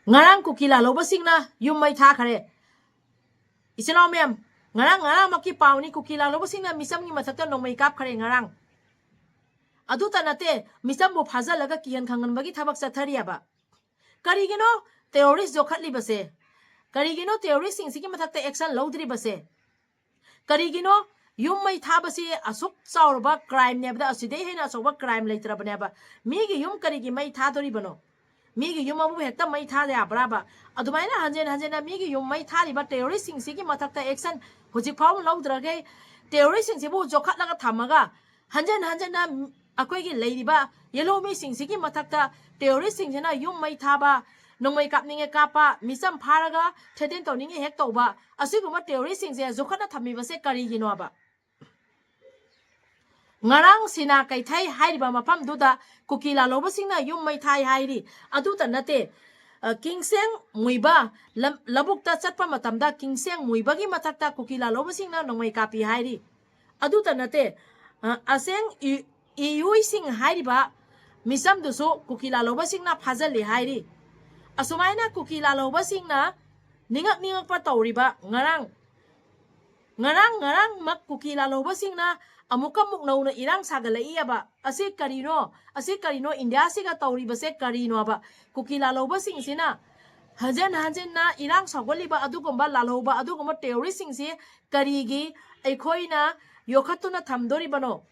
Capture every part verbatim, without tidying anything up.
ꯉꯔꯥꯡ ꯀꯨꯀꯤ ꯂꯥꯜꯍꯧꯕꯁꯤꯡꯅ ꯌꯨꯝ ꯃꯩ ꯊꯥꯈ꯭ꯔꯦ꯫ ꯏꯆꯤꯟ ꯏꯅꯥꯎ ꯃꯌꯥꯝ, ꯉꯔꯥꯡ, ꯉꯔꯥꯡꯃꯛꯀꯤ ꯄꯥꯎꯅꯤ, ꯀꯨꯀꯤ ꯂꯥꯜꯍꯧꯕꯁꯤꯡꯅ ꯃꯤꯆꯝꯒꯤ ꯃꯊꯛꯇ ꯅꯣꯡꯃꯩ ꯀꯥꯞꯈ꯭ꯔꯦ ꯉꯔꯥꯡ꯫ ꯑꯗꯨꯇ ꯅꯠꯇꯦ, ꯃꯤꯆꯝꯕꯨ ꯐꯥꯖꯤꯜꯂꯒ ꯀꯤꯍꯟ ꯈꯪꯍꯟꯕꯒꯤ ꯊꯕꯛ ꯆꯠꯊꯔꯤꯑꯕ꯫ ꯀꯔꯤꯒꯤꯅꯣ terrorist ꯌꯣꯛꯈꯠꯂꯤꯕꯁꯦ? ꯀꯔꯤꯒꯤꯅꯣ terroristꯁꯤꯡꯁꯤꯒꯤ ꯃꯊꯛꯇ action ꯂꯧꯗ꯭ꯔꯤꯕꯁꯦ? ꯀꯔꯤꯒꯤꯅꯣ? ꯌꯨꯝ ꯃꯩ ꯊꯥꯕꯁꯤ ꯑꯁꯨꯛ ꯆꯥꯎꯔꯕ crimeꯅꯦꯕꯗ, ꯑꯁꯤꯗꯩ ꯍꯦꯟꯅ ꯑꯆꯧꯕ crime ꯂꯩꯇ꯭ꯔꯕꯅꯦꯕ꯫ ꯃꯤꯒꯤ ꯌꯨꯝ ꯀꯔꯤꯒꯤ ꯃꯩ ꯊꯥꯗꯣꯔꯤꯕꯅꯣ? ꯃꯤꯒꯤ ꯌꯨꯝ ꯑꯃꯕꯨ ꯍꯦꯛꯇ ꯃꯩ ꯊꯥꯗ ꯌꯥꯕ꯭ꯔꯥꯕ? ꯑꯗꯨꯃꯥꯏꯅ ꯍꯟꯖꯤꯟ ꯍꯟꯖꯤꯟꯅ ꯃꯤꯒꯤ ꯌꯨꯝ ꯃꯩ ꯊꯥꯔꯤꯕ terroristꯁꯤꯡꯁꯤꯒꯤ ꯃꯊꯛꯇ action ꯍꯧꯖꯤꯛ ꯐꯥꯎꯕ ꯂꯧꯗ꯭ꯔꯒꯦ, terroristꯁꯤꯡꯁꯤꯕꯨ ꯌꯣꯛꯈꯠꯂꯒ ꯊꯝꯃꯒ ꯍꯟꯖꯤꯟ ꯍꯟꯖꯤꯟꯅ ꯑꯩꯈꯣꯏꯒꯤ ꯂꯩꯔꯤꯕ ꯌꯦꯜꯍꯧꯃꯤꯁꯤꯡꯁꯤꯒꯤ ꯃꯊꯛꯇ terroristꯁꯤꯡꯁꯤꯅ ꯌꯨꯝ ꯃꯩ ꯊꯥꯕ, ꯅꯣꯡꯃꯩ ꯀꯥꯞꯅꯤꯡꯉꯦ ꯀꯥꯞꯄ, ꯃꯤꯆꯝ ꯐꯥꯔꯒ threaten ꯇꯧꯅꯤꯡꯉꯦ ꯍꯦꯛ ꯇꯧꯕ, ꯑꯁꯤꯒꯨꯝꯕ terroristꯁꯤꯡꯁꯦ ꯌꯣꯛꯈꯠꯅ ꯊꯝꯃꯤꯕꯁꯦ ꯀꯔꯤꯒꯤꯅꯣꯕ? ꯉꯔꯥꯡ ꯁꯤꯅꯥ ꯀꯩꯊꯩ ꯍꯥꯏꯔꯤꯕ ꯃꯐꯝꯗꯨꯗ ꯀꯨꯀꯤ ꯂꯥꯜꯍꯧꯕꯁꯤꯡꯅ ꯌꯨꯝ ꯃꯩ ꯊꯥꯏ ꯍꯥꯏꯔꯤ꯫ ꯑꯗꯨꯇ ꯅꯠꯇꯦ, ꯑ, ꯀꯤꯡꯁꯦꯡ ꯃꯨꯏꯕ ꯂꯝ-, ꯂꯧꯕꯨꯛꯇ ꯆꯠꯄ ꯃꯇꯝꯗ ꯀꯤꯡꯁꯦꯡ ꯃꯨꯏꯕꯒꯤ ꯃꯊꯛꯇ ꯀꯨꯀꯤ ꯂꯥꯜꯍꯧꯕꯁꯤꯡꯅ ꯅꯣꯡꯃꯩ ꯀꯥꯞꯄꯤ ꯍꯥꯏꯔꯤ꯫ ꯑꯗꯨꯇ ꯅꯠꯇꯦ, ꯑ, ꯑꯁꯦꯡ ꯏ-, ꯏꯌꯨꯏꯁꯤꯡ ꯍꯥꯏꯔꯤꯕ ꯃꯤꯆꯝꯗꯨꯁꯨ ꯀꯨꯀꯤ ꯂꯥꯜꯍꯧꯕꯁꯤꯡꯅ ꯐꯥꯖꯤꯜꯂꯤ ꯍꯥꯏꯔꯤ꯫ ꯑꯁꯨꯃꯥꯏꯅ ꯀꯨꯀꯤ ꯂꯥꯜꯍꯧꯕꯁꯤꯡꯅ ꯅꯤꯡꯉꯛ ꯅꯤꯡꯉꯛꯄ ꯇꯧꯔꯤꯕ ꯉꯔꯥꯡ, ꯉꯔꯥꯡ, ꯉꯔꯥꯡꯃꯛ ꯀꯨꯀꯤ ꯂꯥꯜꯍꯧꯕꯁꯤꯡꯅ ꯑꯃꯨꯛꯀ ꯑꯃꯨꯛ ꯅꯧꯅ ꯏꯔꯥꯡ ꯁꯥꯒꯠꯂꯛꯏꯑꯕ꯫ ꯑꯁꯤ ꯀꯔꯤꯅꯣ? ꯑꯁꯤ ꯀꯔꯤꯅꯣ? ꯏꯟꯗꯤꯌꯥꯁꯤꯒ ꯇꯧꯔꯤꯕꯁꯦ ꯀꯔꯤꯅꯣꯕ? ꯀꯨꯀꯤ ꯂꯥꯜꯍꯧꯕꯁꯤꯡꯁꯤꯅ ꯍꯟꯖꯤꯟ ꯍꯟꯖꯤꯟꯅ ꯏꯔꯥꯡ ꯁꯧꯒꯠꯂꯤꯕ ꯑꯗꯨꯒꯨꯝꯕ ꯂꯥꯜꯍꯧꯕ, ꯑꯗꯨꯒꯨꯝꯕ terroristꯁꯤꯡꯁꯤ ꯀꯔꯤꯒꯤ ꯑꯩꯈꯣꯏꯅ ꯌꯣꯛꯈꯠꯇꯨꯅ ꯊꯝꯗꯣꯔꯤꯕꯅꯣ?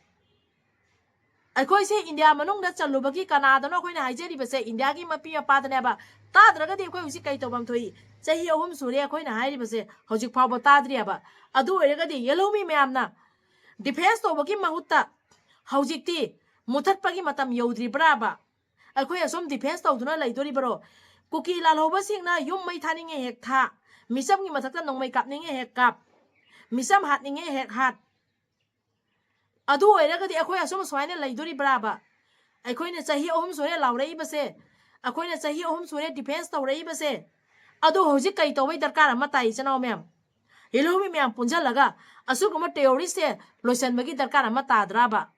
ꯑꯩꯈꯣꯏꯁꯦ ꯏꯟꯗꯤꯌꯥ ꯃꯅꯨꯡꯗ ꯆꯜꯂꯨꯕꯒꯤ ꯀꯅꯥꯗꯅꯣ ꯑꯩꯈꯣꯏꯅ ꯍꯥꯏꯖꯔꯤꯕꯁꯦ? ꯏꯟꯗꯤꯌꯥꯒꯤ ꯃꯄꯤ ꯃꯄꯥꯗꯅꯦꯕ꯫ ꯇꯥꯗ꯭ꯔꯒꯗꯤ ꯑꯩꯈꯣꯏ ꯍꯧꯖꯤꯛ ꯀꯩ ꯇꯧꯐꯝ ꯊꯣꯛꯏ? ꯆꯍꯤ ꯑꯍꯨꯝ ꯁꯨꯔꯦ ꯑꯩꯈꯣꯏꯅ ꯍꯥꯏꯔꯤꯕꯁꯦ, ꯍꯧꯖꯤꯛ ꯐꯥꯎꯕ ꯇꯥꯗ꯭ꯔꯤꯑꯕ꯫ ꯑꯗꯨ ꯑꯣꯏꯔꯒꯗꯤ ꯌꯦꯜꯍꯧꯃꯤ ꯃꯌꯥꯝꯅ defence ꯇꯧꯕꯒꯤ ꯃꯍꯨꯠꯇ ꯍꯧꯖꯤꯛꯇꯤ ꯃꯨꯊꯠꯄꯒꯤ ꯃꯇꯝ ꯌꯧꯗ꯭ꯔꯤꯕ꯭ꯔꯥꯕ? ꯑꯩꯈꯣꯏ ꯑꯁꯨꯝ defence ꯇꯧꯗꯨꯅ ꯂꯩꯗꯣꯔꯤꯕ꯭ꯔꯣ? ꯀꯨꯀꯤ ꯂꯥꯜꯍꯧꯕꯁꯤꯡꯅ ꯌꯨꯝ ꯃꯩ ꯊꯥꯅꯤꯡꯉꯦ ꯍꯦꯛ ꯊꯥ, ꯃꯤꯆꯝꯒꯤ ꯃꯊꯛꯇ ꯅꯣꯡꯃꯩ ꯀꯥꯞꯅꯤꯡꯉꯦ ꯍꯦꯛ ꯀꯥꯞ, ꯃꯤꯆꯝ ꯍꯥꯠꯅꯤꯡꯉꯦ ꯍꯦꯛ ꯍꯥꯠ꯫ ꯑꯗꯨ ꯑꯣꯏꯔꯒꯗꯤ ꯑꯩꯈꯣꯏ ꯑꯁꯨꯝ ꯁꯨꯃꯥꯏꯅ ꯂꯩꯗꯣꯔꯤꯕ꯭ꯔꯥꯕ? ꯑꯩꯈꯣꯏꯅ ꯆꯍꯤ ꯑꯍꯨꯝ ꯁꯨꯔꯦ ꯂꯥꯎꯔꯛꯏꯕꯁꯦ, ꯑꯩꯈꯣꯏꯅ ꯆꯍꯤ ꯑꯍꯨꯝ ꯁꯨꯔꯦ defence ꯇꯧꯔꯛꯏꯕꯁꯦ, ꯑꯗꯣ ꯍꯧꯖꯤꯛ ꯀꯩ ꯇꯧꯕꯩ ꯗꯔꯀꯥꯔ ꯑꯃ ꯇꯥꯏ, ꯏꯆꯤꯟ ꯏꯅꯥꯎ ꯃꯌꯥꯝ? ꯌꯦꯜꯍꯧꯃꯤ ꯃꯌꯥꯝ ꯄꯨꯟꯁꯤꯜꯂꯒ ꯑꯁꯤꯒꯨꯝꯕ terroristꯁꯦ ꯂꯣꯏꯁꯤꯟꯕꯒꯤ ꯗꯔꯀꯥꯔ ꯑꯃ ꯇꯥꯗ꯭ꯔꯥꯕ?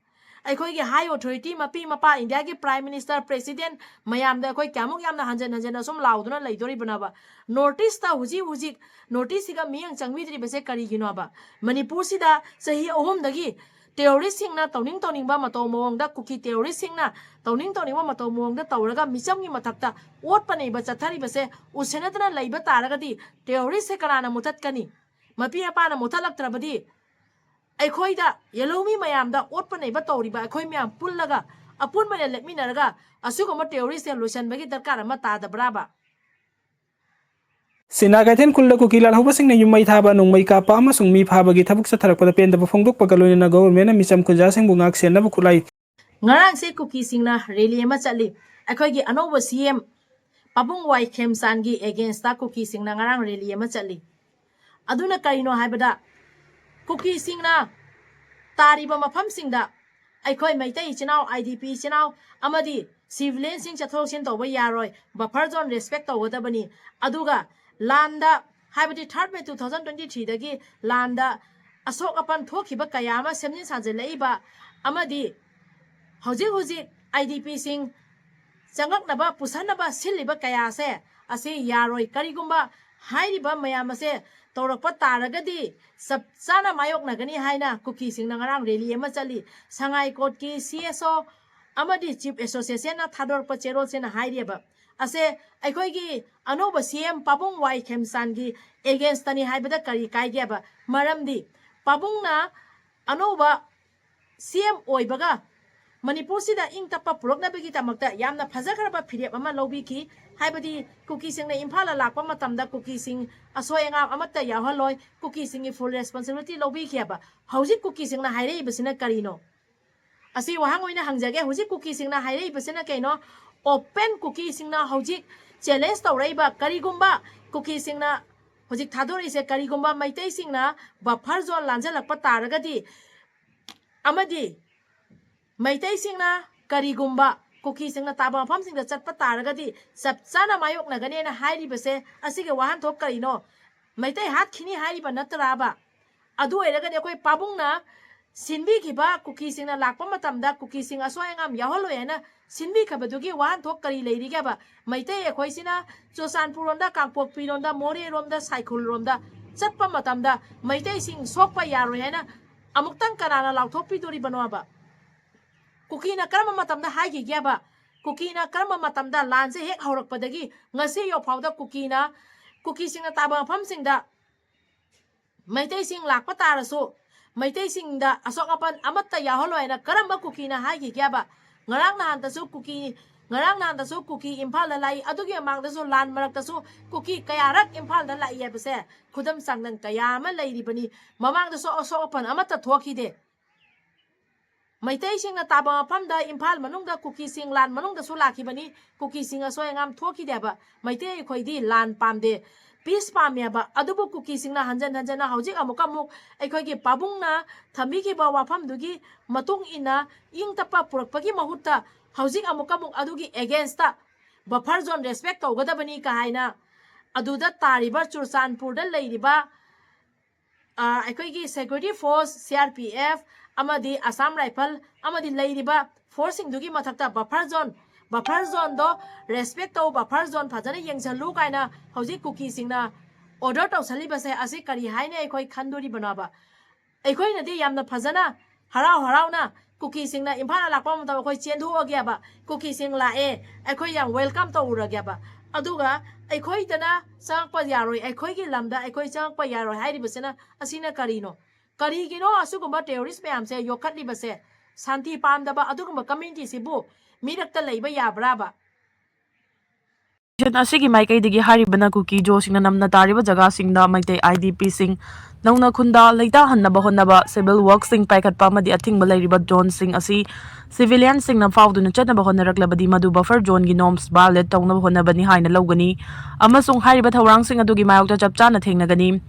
ꯑꯩꯈꯣꯏꯒꯤ high authority, ꯃꯄꯤ ꯃꯄꯥ, ꯏꯟꯗꯤꯌꯥꯒꯤ Prime Minister, President ꯃꯌꯥꯝꯗ ꯑꯩꯈꯣꯏ ꯀꯌꯥꯃꯨꯛ ꯌꯥꯝꯅ ꯍꯟꯖꯟ ꯍꯟꯖꯟꯅ ꯁꯨꯝ ꯂꯥꯎꯗꯨꯅ ꯂꯩꯗꯣꯔꯤꯕꯅꯣꯕ? North East ꯇ ꯍꯧꯖꯤꯛ ꯍꯧꯖꯤꯛ North East ꯁꯤꯒ ꯃꯤꯠꯌꯦꯡ ꯆꯪꯕꯤꯗ꯭ꯔꯤꯕꯁꯦ ꯀꯔꯤꯒꯤꯅꯣꯕ? ꯃꯅꯤꯄꯨꯔꯁꯤꯗ ꯆꯍꯤ ꯑꯍꯨꯝꯗꯒꯤ terrorist ꯁꯤꯡꯅ ꯇꯧꯅꯤꯡ ꯇꯧꯅꯤꯡꯕ ꯃꯇꯧ ꯃꯑꯣꯡꯗ, ꯀꯨꯀꯤ terrorist ꯁꯤꯡꯅ ꯇꯧꯅꯤꯡ ꯇꯧꯅꯤꯡꯕ ꯃꯇꯧ ꯃꯑꯣꯡꯗ ꯇꯧꯔꯒ ꯃꯤꯆꯝꯒꯤ ꯃꯊꯛꯇ ꯑꯣꯠꯄ ꯅꯩꯕ ꯆꯠꯊꯔꯤꯕꯁꯦ ꯎꯁꯤꯟꯅꯗꯅ ꯂꯩꯕ ꯇꯥꯔꯒꯗꯤ terrorist ꯁꯦ ꯀꯅꯥꯅ ꯃꯨꯊꯠꯀꯅꯤ? ꯃꯄꯤ ꯃꯄꯥꯅ ꯃꯨꯊꯠꯂꯛꯇ꯭ꯔꯕꯗꯤ ꯑꯩꯈꯣꯏꯗ ꯌꯦꯜꯍꯧꯃꯤ ꯃꯌꯥꯝꯗ ꯑꯣꯠꯄ ꯅꯩꯕ ꯇꯧꯔꯤꯕ ꯑꯩꯈꯣꯏ ꯃꯌꯥꯝ ꯄꯨꯜꯂꯒ ꯑꯄꯨꯟꯕ ꯑꯣꯏꯅ ꯂꯦꯞꯃꯤꯟꯅꯔꯒ ꯑꯁꯤꯒꯨꯝꯕ terrorist ꯁꯦ ꯂꯣꯏꯁꯤꯟꯕꯒꯤ ꯗꯔꯀꯥꯔ ꯑꯃ ꯇꯥꯗꯕ꯭ꯔꯥꯕ? ꯁꯤꯅꯥ ꯀꯩꯊꯦꯜ ꯈꯨꯜꯗ ꯀꯨꯀꯤ ꯂꯥꯜꯍꯧꯕꯁꯤꯡꯅ ꯌꯨꯝ ꯃꯩ ꯊꯥꯕ, ꯅꯣꯡꯃꯩ ꯀꯥꯞꯄ ꯑꯃꯁꯨꯡ ꯃꯤ ꯐꯥꯕꯒꯤ ꯊꯕꯛ ꯆꯠꯊꯔꯛꯄꯗ ꯄꯦꯟꯗꯕ ꯐꯣꯡꯗꯣꯛꯄꯒ ꯂꯣꯏꯅꯅ government ꯅ ꯃꯤꯆꯝ ꯈꯨꯟꯖꯥꯁꯤꯡꯕꯨ ꯉꯥꯛ ꯁꯦꯟꯅꯕ ꯈꯨꯠꯂꯥꯏ ꯉꯔꯥꯡꯁꯦ ꯀꯨꯀꯤꯁꯤꯡꯅ rally ꯑꯃ ꯆꯠꯂꯤ꯫ ꯑꯩꯈꯣꯏꯒꯤ ꯑꯅꯧꯕ C M ꯄꯥꯕꯨꯡ ꯋꯥꯏ ꯈꯦꯝꯆꯥꯟꯒꯤ against ꯇ ꯀꯨꯀꯤꯁꯤꯡꯅ ꯉꯔꯥꯡ rally ꯑꯃ ꯆꯠꯂꯤ꯫ ꯑꯗꯨꯅ ꯀꯔꯤꯅꯣ ꯍꯥꯏꯕꯗ, ꯀꯨꯀꯤꯁꯤꯡꯅ ꯇꯥꯔꯤꯕ ꯃꯐꯝꯁꯤꯡꯗ ꯑꯩꯈꯣꯏ ꯃꯩꯇꯩ ꯏꯆꯤꯟ ꯏꯅꯥꯎ, I D P ꯏꯆꯤꯟ ꯏꯅꯥꯎ ꯑꯃꯗꯤ civilian ꯁꯤꯡ ꯆꯠꯊꯣꯛ ꯆꯠꯁꯤꯟ ꯇꯧꯕ ꯌꯥꯔꯣꯏ, buffer zone respect ꯇꯧꯒꯗꯕꯅꯤ꯫ ꯑꯗꯨꯒ ꯂꯥꯟꯗ, ꯍꯥꯏꯕꯗꯤ third May two thousand twenty three ꯗꯒꯤ ꯂꯥꯟꯗ ꯑꯁꯣꯛ ꯑꯄꯟ ꯊꯣꯛꯈꯤꯕ ꯀꯌꯥ ꯑꯃ ꯁꯦꯝꯖꯤꯟ ꯁꯥꯖꯤꯜꯂꯛꯏꯕ ꯑꯃꯗꯤ ꯍꯧꯖꯤꯛ ꯍꯧꯖꯤꯛ I D P ꯁꯤꯡ ꯆꯪꯉꯛꯅꯕ, ꯄꯨꯁꯟꯅꯕ ꯁꯤꯜꯂꯤꯕ ꯀꯌꯥꯁꯦ ꯑꯁꯤ ꯌꯥꯔꯣꯏ꯫ ꯀꯔꯤꯒꯨꯝꯕ ꯍꯥꯏꯔꯤꯕ ꯃꯌꯥꯝ ꯑꯁꯦ ꯇꯧꯔꯛꯄ ꯇꯥꯔꯒꯗꯤ ꯆꯞ ꯆꯥꯅ ꯃꯥꯌꯣꯛꯅꯒꯅꯤ ꯍꯥꯏꯅ ꯀꯨꯀꯤꯁꯤꯡꯅ ꯉꯔꯥꯡ rally ꯑꯃ ꯆꯠꯂꯤ꯫ ꯁꯉꯥꯏ ꯀꯣꯔꯠꯀꯤ C S O ꯑꯃꯗꯤ Chief Association ꯅ ꯊꯥꯗꯣꯔꯛꯄ ꯆꯦꯔꯣꯜꯁꯤꯅ ꯍꯥꯏꯔꯤꯕ ꯑꯁꯦ ꯑꯩꯈꯣꯏꯒꯤ ꯑꯅꯧꯕ C M ꯄꯥꯕꯨꯡ ꯋꯥꯏ ꯈꯦꯝꯆꯥꯟꯒꯤ against ꯇꯅꯤ ꯍꯥꯏꯕꯗ ꯀꯔꯤ ꯀꯥꯏꯒꯦꯕ? ꯃꯔꯝꯗꯤ ꯄꯥꯕꯨꯡꯅ ꯑꯅꯧꯕ C M ꯑꯣꯏꯕꯒ ꯃꯅꯤꯄꯨꯔꯁꯤꯗ ꯏꯪ ꯇꯞꯄ ꯄꯨꯔꯛꯅꯕꯒꯤꯗꯃꯛꯇ ꯌꯥꯝꯅ ꯐꯖꯈ꯭ꯔꯕ ꯐꯤꯔꯦꯞ ꯑꯃ ꯂꯧꯕꯤꯈꯤ꯫ ꯍꯥꯏꯕꯗꯤ ꯀꯨꯀꯤꯁꯤꯡꯅ ꯏꯝꯐꯥꯜꯗ ꯂꯥꯛꯄ ꯃꯇꯝꯗ ꯀꯨꯀꯤꯁꯤꯡ ꯑꯁꯣꯏ ꯑꯉꯥꯝ ꯑꯃꯠꯇ ꯌꯥꯎꯍꯜꯂꯣꯏ, ꯀꯨꯀꯤꯁꯤꯡꯒꯤ full responsibility ꯂꯧꯕꯤꯈꯤꯑꯕ꯫ ꯍꯧꯖꯤꯛ ꯀꯨꯀꯤꯁꯤꯡꯅ ꯍꯥꯏꯔꯛꯏꯕꯁꯤꯅ ꯀꯔꯤꯅꯣ? ꯑꯁꯤ ꯋꯥꯍꯪ ꯑꯣꯏꯅ ꯍꯪꯖꯒꯦ꯫ ꯍꯧꯖꯤꯛ ꯀꯨꯀꯤꯁꯤꯡꯅ ꯍꯥꯏꯔꯛꯏꯕꯁꯤꯅ ꯀꯩꯅꯣ? Open ꯀꯨꯀꯤꯁꯤꯡꯅ ꯍꯧꯖꯤꯛ challenge ꯇꯧꯔꯛꯏꯕ, ꯀꯔꯤꯒꯨꯝꯕ ꯀꯨꯀꯤꯁꯤꯡꯅ ꯍꯧꯖꯤꯛ ꯊꯥꯗꯣꯔꯛꯏꯁꯦ, ꯀꯔꯤꯒꯨꯝꯕ ꯃꯩꯇꯩꯁꯤꯡꯅ buffer zone ꯂꯥꯟꯖꯜꯂꯛꯄ ꯇꯥꯔꯒꯗꯤ ꯑꯃꯗꯤ ꯃꯩꯇꯩꯁꯤꯡꯅ ꯀꯔꯤꯒꯨꯝꯕ ꯀꯨꯀꯤꯁꯤꯡꯅ ꯇꯥꯕ ꯃꯐꯝꯁꯤꯡꯗ ꯆꯠꯄ ꯇꯥꯔꯒꯗꯤ ꯆꯞ ꯆꯥꯅ ꯃꯥꯌꯣꯛꯅꯒꯅꯦꯅ ꯍꯥꯏꯔꯤꯕꯁꯦ, ꯑꯁꯤꯒꯤ ꯋꯥꯍꯟꯊꯣꯛ ꯀꯔꯤꯅꯣ? ꯃꯩꯇꯩ ꯍꯥꯠꯈꯤꯅꯤ ꯍꯥꯏꯔꯤꯕ ꯅꯠꯇ꯭ꯔꯥꯕ? ꯑꯗꯨ ꯑꯣꯏꯔꯒꯗꯤ ꯑꯩꯈꯣꯏ ꯄꯥꯕꯨꯡꯅ ꯁꯤꯟꯕꯤꯈꯤꯕ ꯀꯨꯀꯤꯁꯤꯡꯅ ꯂꯥꯛꯄ ꯃꯇꯝꯗ ꯀꯨꯀꯤꯁꯤꯡ ꯑꯁꯣꯏ ꯑꯉꯥꯝ ꯌꯥꯎꯍꯜꯂꯣꯏ ꯍꯥꯏꯅ ꯁꯤꯟꯕꯤꯈꯤꯕꯗꯨꯒꯤ ꯋꯥꯍꯟꯊꯣꯛ ꯀꯔꯤ ꯂꯩꯔꯤꯒꯦꯕ? ꯃꯩꯇꯩ ꯑꯩꯈꯣꯏꯁꯤꯅ ꯆꯨꯔꯆꯥꯟꯄꯨꯔꯔꯣꯝꯗ, ꯀꯥꯡꯄꯣꯛꯄꯤꯔꯣꯝꯗ, ꯃꯣꯔꯦꯔꯣꯝꯗ, ꯁꯥꯏꯈꯨꯜꯔꯣꯝꯗ ꯆꯠꯄ ꯃꯇꯝꯗ ꯃꯩꯇꯩꯁꯤꯡ ꯁꯣꯛꯄ ꯌꯥꯔꯣꯏ ꯍꯥꯏꯅ ꯑꯃꯨꯛꯇꯪ ꯀꯅꯥꯅ ꯂꯥꯎꯊꯣꯛꯄꯤꯗꯣꯔꯤꯕꯅꯣꯕ? ꯀꯨꯀꯤꯅ ꯀꯔꯝꯕ ꯃꯇꯝꯗ ꯍꯥꯏꯈꯤꯒꯦꯕ? ꯀꯨꯀꯤꯅ ꯀꯔꯝꯕ ꯃꯇꯝꯗ ꯂꯥꯟꯁꯦ ꯍꯦꯛ ꯍꯧꯔꯛꯄꯗꯒꯤ ꯉꯁꯤ ꯌꯧꯐꯥꯎꯗ ꯀꯨꯀꯤꯅ, ꯀꯨꯀꯤꯁꯤꯡꯅ ꯇꯥꯕ ꯃꯐꯝꯁꯤꯡꯗ ꯃꯩꯇꯩꯁꯤꯡ ꯂꯥꯛꯄ ꯇꯥꯔꯁꯨ, ꯃꯩꯇꯩꯁꯤꯡꯗ ꯑꯁꯣꯛ ꯑꯄꯟ ꯑꯃꯠꯇ ꯌꯥꯎꯍꯜꯂꯣꯏ ꯍꯥꯏꯅ ꯀꯔꯝꯕ ꯀꯨꯀꯤꯅ ꯍꯥꯏꯈꯤꯒꯦꯕ? ꯉꯔꯥꯡ ꯅꯍꯥꯟꯗꯁꯨ ꯀꯨꯀꯤ, ꯉꯔꯥꯡ ꯅꯍꯥꯟꯗꯁꯨ ꯀꯨꯀꯤ ꯏꯝꯐꯥꯜꯗ ꯂꯥꯛꯏ, ꯑꯗꯨꯒꯤ ꯃꯃꯥꯡꯗꯁꯨ ꯂꯥꯟ ꯃꯔꯛꯇꯁꯨ ꯀꯨꯀꯤ ꯀꯌꯥꯔꯛ ꯏꯝꯐꯥꯜꯗ ꯂꯥꯛꯏ ꯍꯥꯏꯕꯁꯦ ꯈꯨꯗꯝ ꯆꯥꯡꯗꯝ ꯀꯌꯥ ꯑꯃ ꯂꯩꯔꯤꯕꯅꯤ꯫ ꯃꯃꯥꯡꯗꯁꯨ ꯑꯁꯣꯛ ꯑꯄꯟ ꯑꯃꯠꯇ ꯊꯣꯛꯈꯤꯗꯦ꯫ ꯃꯩꯇꯩꯁꯤꯡꯅ ꯇꯥꯕ ꯃꯐꯝꯗ ꯏꯝꯐꯥꯜ ꯃꯅꯨꯡꯗ ꯀꯨꯀꯤꯁꯤꯡ ꯂꯥꯟ ꯃꯅꯨꯡꯗꯁꯨ ꯂꯥꯛꯈꯤꯕꯅꯤ꯫ ꯀꯨꯀꯤꯁꯤꯡ ꯑꯁꯣꯏ ꯑꯉꯥꯝ ꯊꯣꯛꯈꯤꯗꯦꯕ꯫ ꯃꯩꯇꯩ ꯑꯩꯈꯣꯏꯗꯤ ꯂꯥꯟ ꯄꯥꯝꯗꯦ, ꯄꯤꯁ ꯄꯥꯝꯃꯦꯕ꯫ ꯑꯗꯨꯕꯨ ꯀꯨꯀꯤꯁꯤꯡꯅ ꯍꯟꯖꯟ ꯍꯟꯖꯟꯅ ꯍꯧꯖꯤꯛ ꯑꯃꯨꯛꯀ ꯑꯃꯨꯛ ꯑꯩꯈꯣꯏꯒꯤ ꯄꯥꯕꯨꯡꯅ ꯊꯝꯕꯤꯈꯤꯕ ꯋꯥꯐꯝꯗꯨꯒꯤ ꯃꯇꯨꯡ ꯏꯟꯅ ꯏꯪ ꯇꯞꯄ ꯄꯨꯔꯛꯄꯒꯤ ꯃꯍꯨꯠꯇ ꯍꯧꯖꯤꯛ ꯑꯃꯨꯛꯀ ꯑꯃꯨꯛ ꯑꯗꯨꯒꯤ against ꯇ buffer zone respect ꯇꯧꯒꯗꯕꯅꯤ ꯀ ꯍꯥꯏꯅ ꯑꯗꯨꯗ ꯇꯥꯔꯤꯕ ꯆꯨꯔꯆꯥꯟꯄꯨꯔꯗ ꯂꯩꯔꯤꯕ ꯑ, ꯑꯩꯈꯣꯏꯒꯤ security force, C R P F, ꯑꯃꯗꯤ Assam Rifle, ꯑꯃꯗꯤ ꯂꯩꯔꯤꯕ force ꯁꯤꯡꯗꯨꯒꯤ ꯃꯊꯛꯇ buffer zone, buffer zone ꯗꯣ respect ꯇꯧ, buffer zone ꯐꯖꯅ ꯌꯦꯡꯁꯜꯂꯨ ꯀꯥꯏꯅ ꯍꯧꯖꯤꯛ ꯀꯨꯀꯤꯁꯤꯡꯅ order ꯇꯧꯁꯜꯂꯤꯕꯁꯦ, ꯑꯁꯤ ꯀꯔꯤ ꯍꯥꯏꯅ ꯑꯩꯈꯣꯏ ꯈꯟꯗꯣꯔꯤꯕꯅꯣꯕ? ꯑꯩꯈꯣꯏꯅꯗꯤ ꯌꯥꯝꯅ ꯐꯖꯅ ꯍꯔꯥꯎ ꯍꯔꯥꯎꯅ ꯀꯨꯀꯤꯁꯤꯡꯅ ꯏꯝꯐꯥꯜꯗ ꯂꯥꯛꯄ ꯃꯇꯝꯗ ꯑꯩꯈꯣꯏ ꯆꯦꯟꯊꯣꯛꯑꯒꯦꯕ, ꯀꯨꯀꯤꯁꯤꯡ ꯂꯥꯛꯑꯦ, ꯑꯩꯈꯣꯏ ꯌꯥꯝ welcome ꯇꯧꯔꯨꯔꯒꯦꯕ꯫ ꯑꯗꯨꯒ ꯑꯩꯈꯣꯏꯗꯅ ꯆꯪꯉꯛꯄ ꯌꯥꯔꯣꯏ, ꯑꯩꯈꯣꯏꯒꯤ ꯂꯝꯗ ꯑꯩꯈꯣꯏ ꯆꯪꯉꯛꯄ ꯌꯥꯔꯣꯏ ꯍꯥꯏꯔꯤꯕꯁꯤꯅ, ꯑꯁꯤꯅ ꯀꯔꯤꯅꯣ? ꯀꯔꯤꯒꯤꯅꯣ ꯑꯁꯤꯒꯨꯝꯕ terrorist ꯃꯌꯥꯝꯁꯦ ꯌꯣꯛꯈꯠꯂꯤꯕꯁꯦ? ꯁꯥꯟꯇꯤ ꯄꯥꯝꯗꯕ ꯑꯗꯨꯒꯨꯝꯕ community ꯁꯤꯕꯨ ꯃꯤꯔꯛꯇ ꯂꯩꯕ ꯌꯥꯕ꯭ꯔꯥꯕ? ꯑꯁꯤꯒꯤ ꯃꯥꯏꯀꯩꯗꯒꯤ ꯍꯥꯏꯔꯤꯕꯅ ꯀꯨꯀꯤ ꯖꯣꯁꯤꯡꯅ ꯅꯝꯅ ꯇꯥꯔꯤꯕ ꯖꯒꯥꯁꯤꯡꯗ ꯃꯩꯇꯩ I D P ꯁꯤꯡ ꯅꯧꯅ ꯈꯨꯟꯗ ꯂꯩꯇꯥꯍꯟꯅꯕ ꯍꯣꯠꯅꯕ, civil work ꯁꯤꯡ ꯄꯥꯏꯈꯠꯄ ꯑꯃꯗꯤ ꯑꯊꯤꯡꯕ ꯂꯩꯔꯤꯕ zone ꯁꯤꯡ ꯑꯁꯤ civilian ꯁꯤꯡꯅ ꯐꯥꯎꯗꯨꯅ ꯆꯠꯅꯕ ꯍꯣꯠꯅꯔꯛꯂꯕꯗꯤ ꯃꯗꯨ buffer zone ꯒꯤ norms violate ꯇꯧꯅꯕ ꯍꯣꯠꯅꯕꯅꯤ ꯍꯥꯏꯅ ꯂꯧꯒꯅꯤ ꯑꯃꯁꯨꯡ ꯍꯥꯏꯔꯤꯕ ꯊꯧꯔꯥꯡꯁꯤꯡ ꯑꯗꯨꯒꯤ ꯃꯥꯌꯣꯛꯇ ꯆꯞ ꯆꯥꯅ ꯊꯦꯡꯅꯒꯅꯤ꯫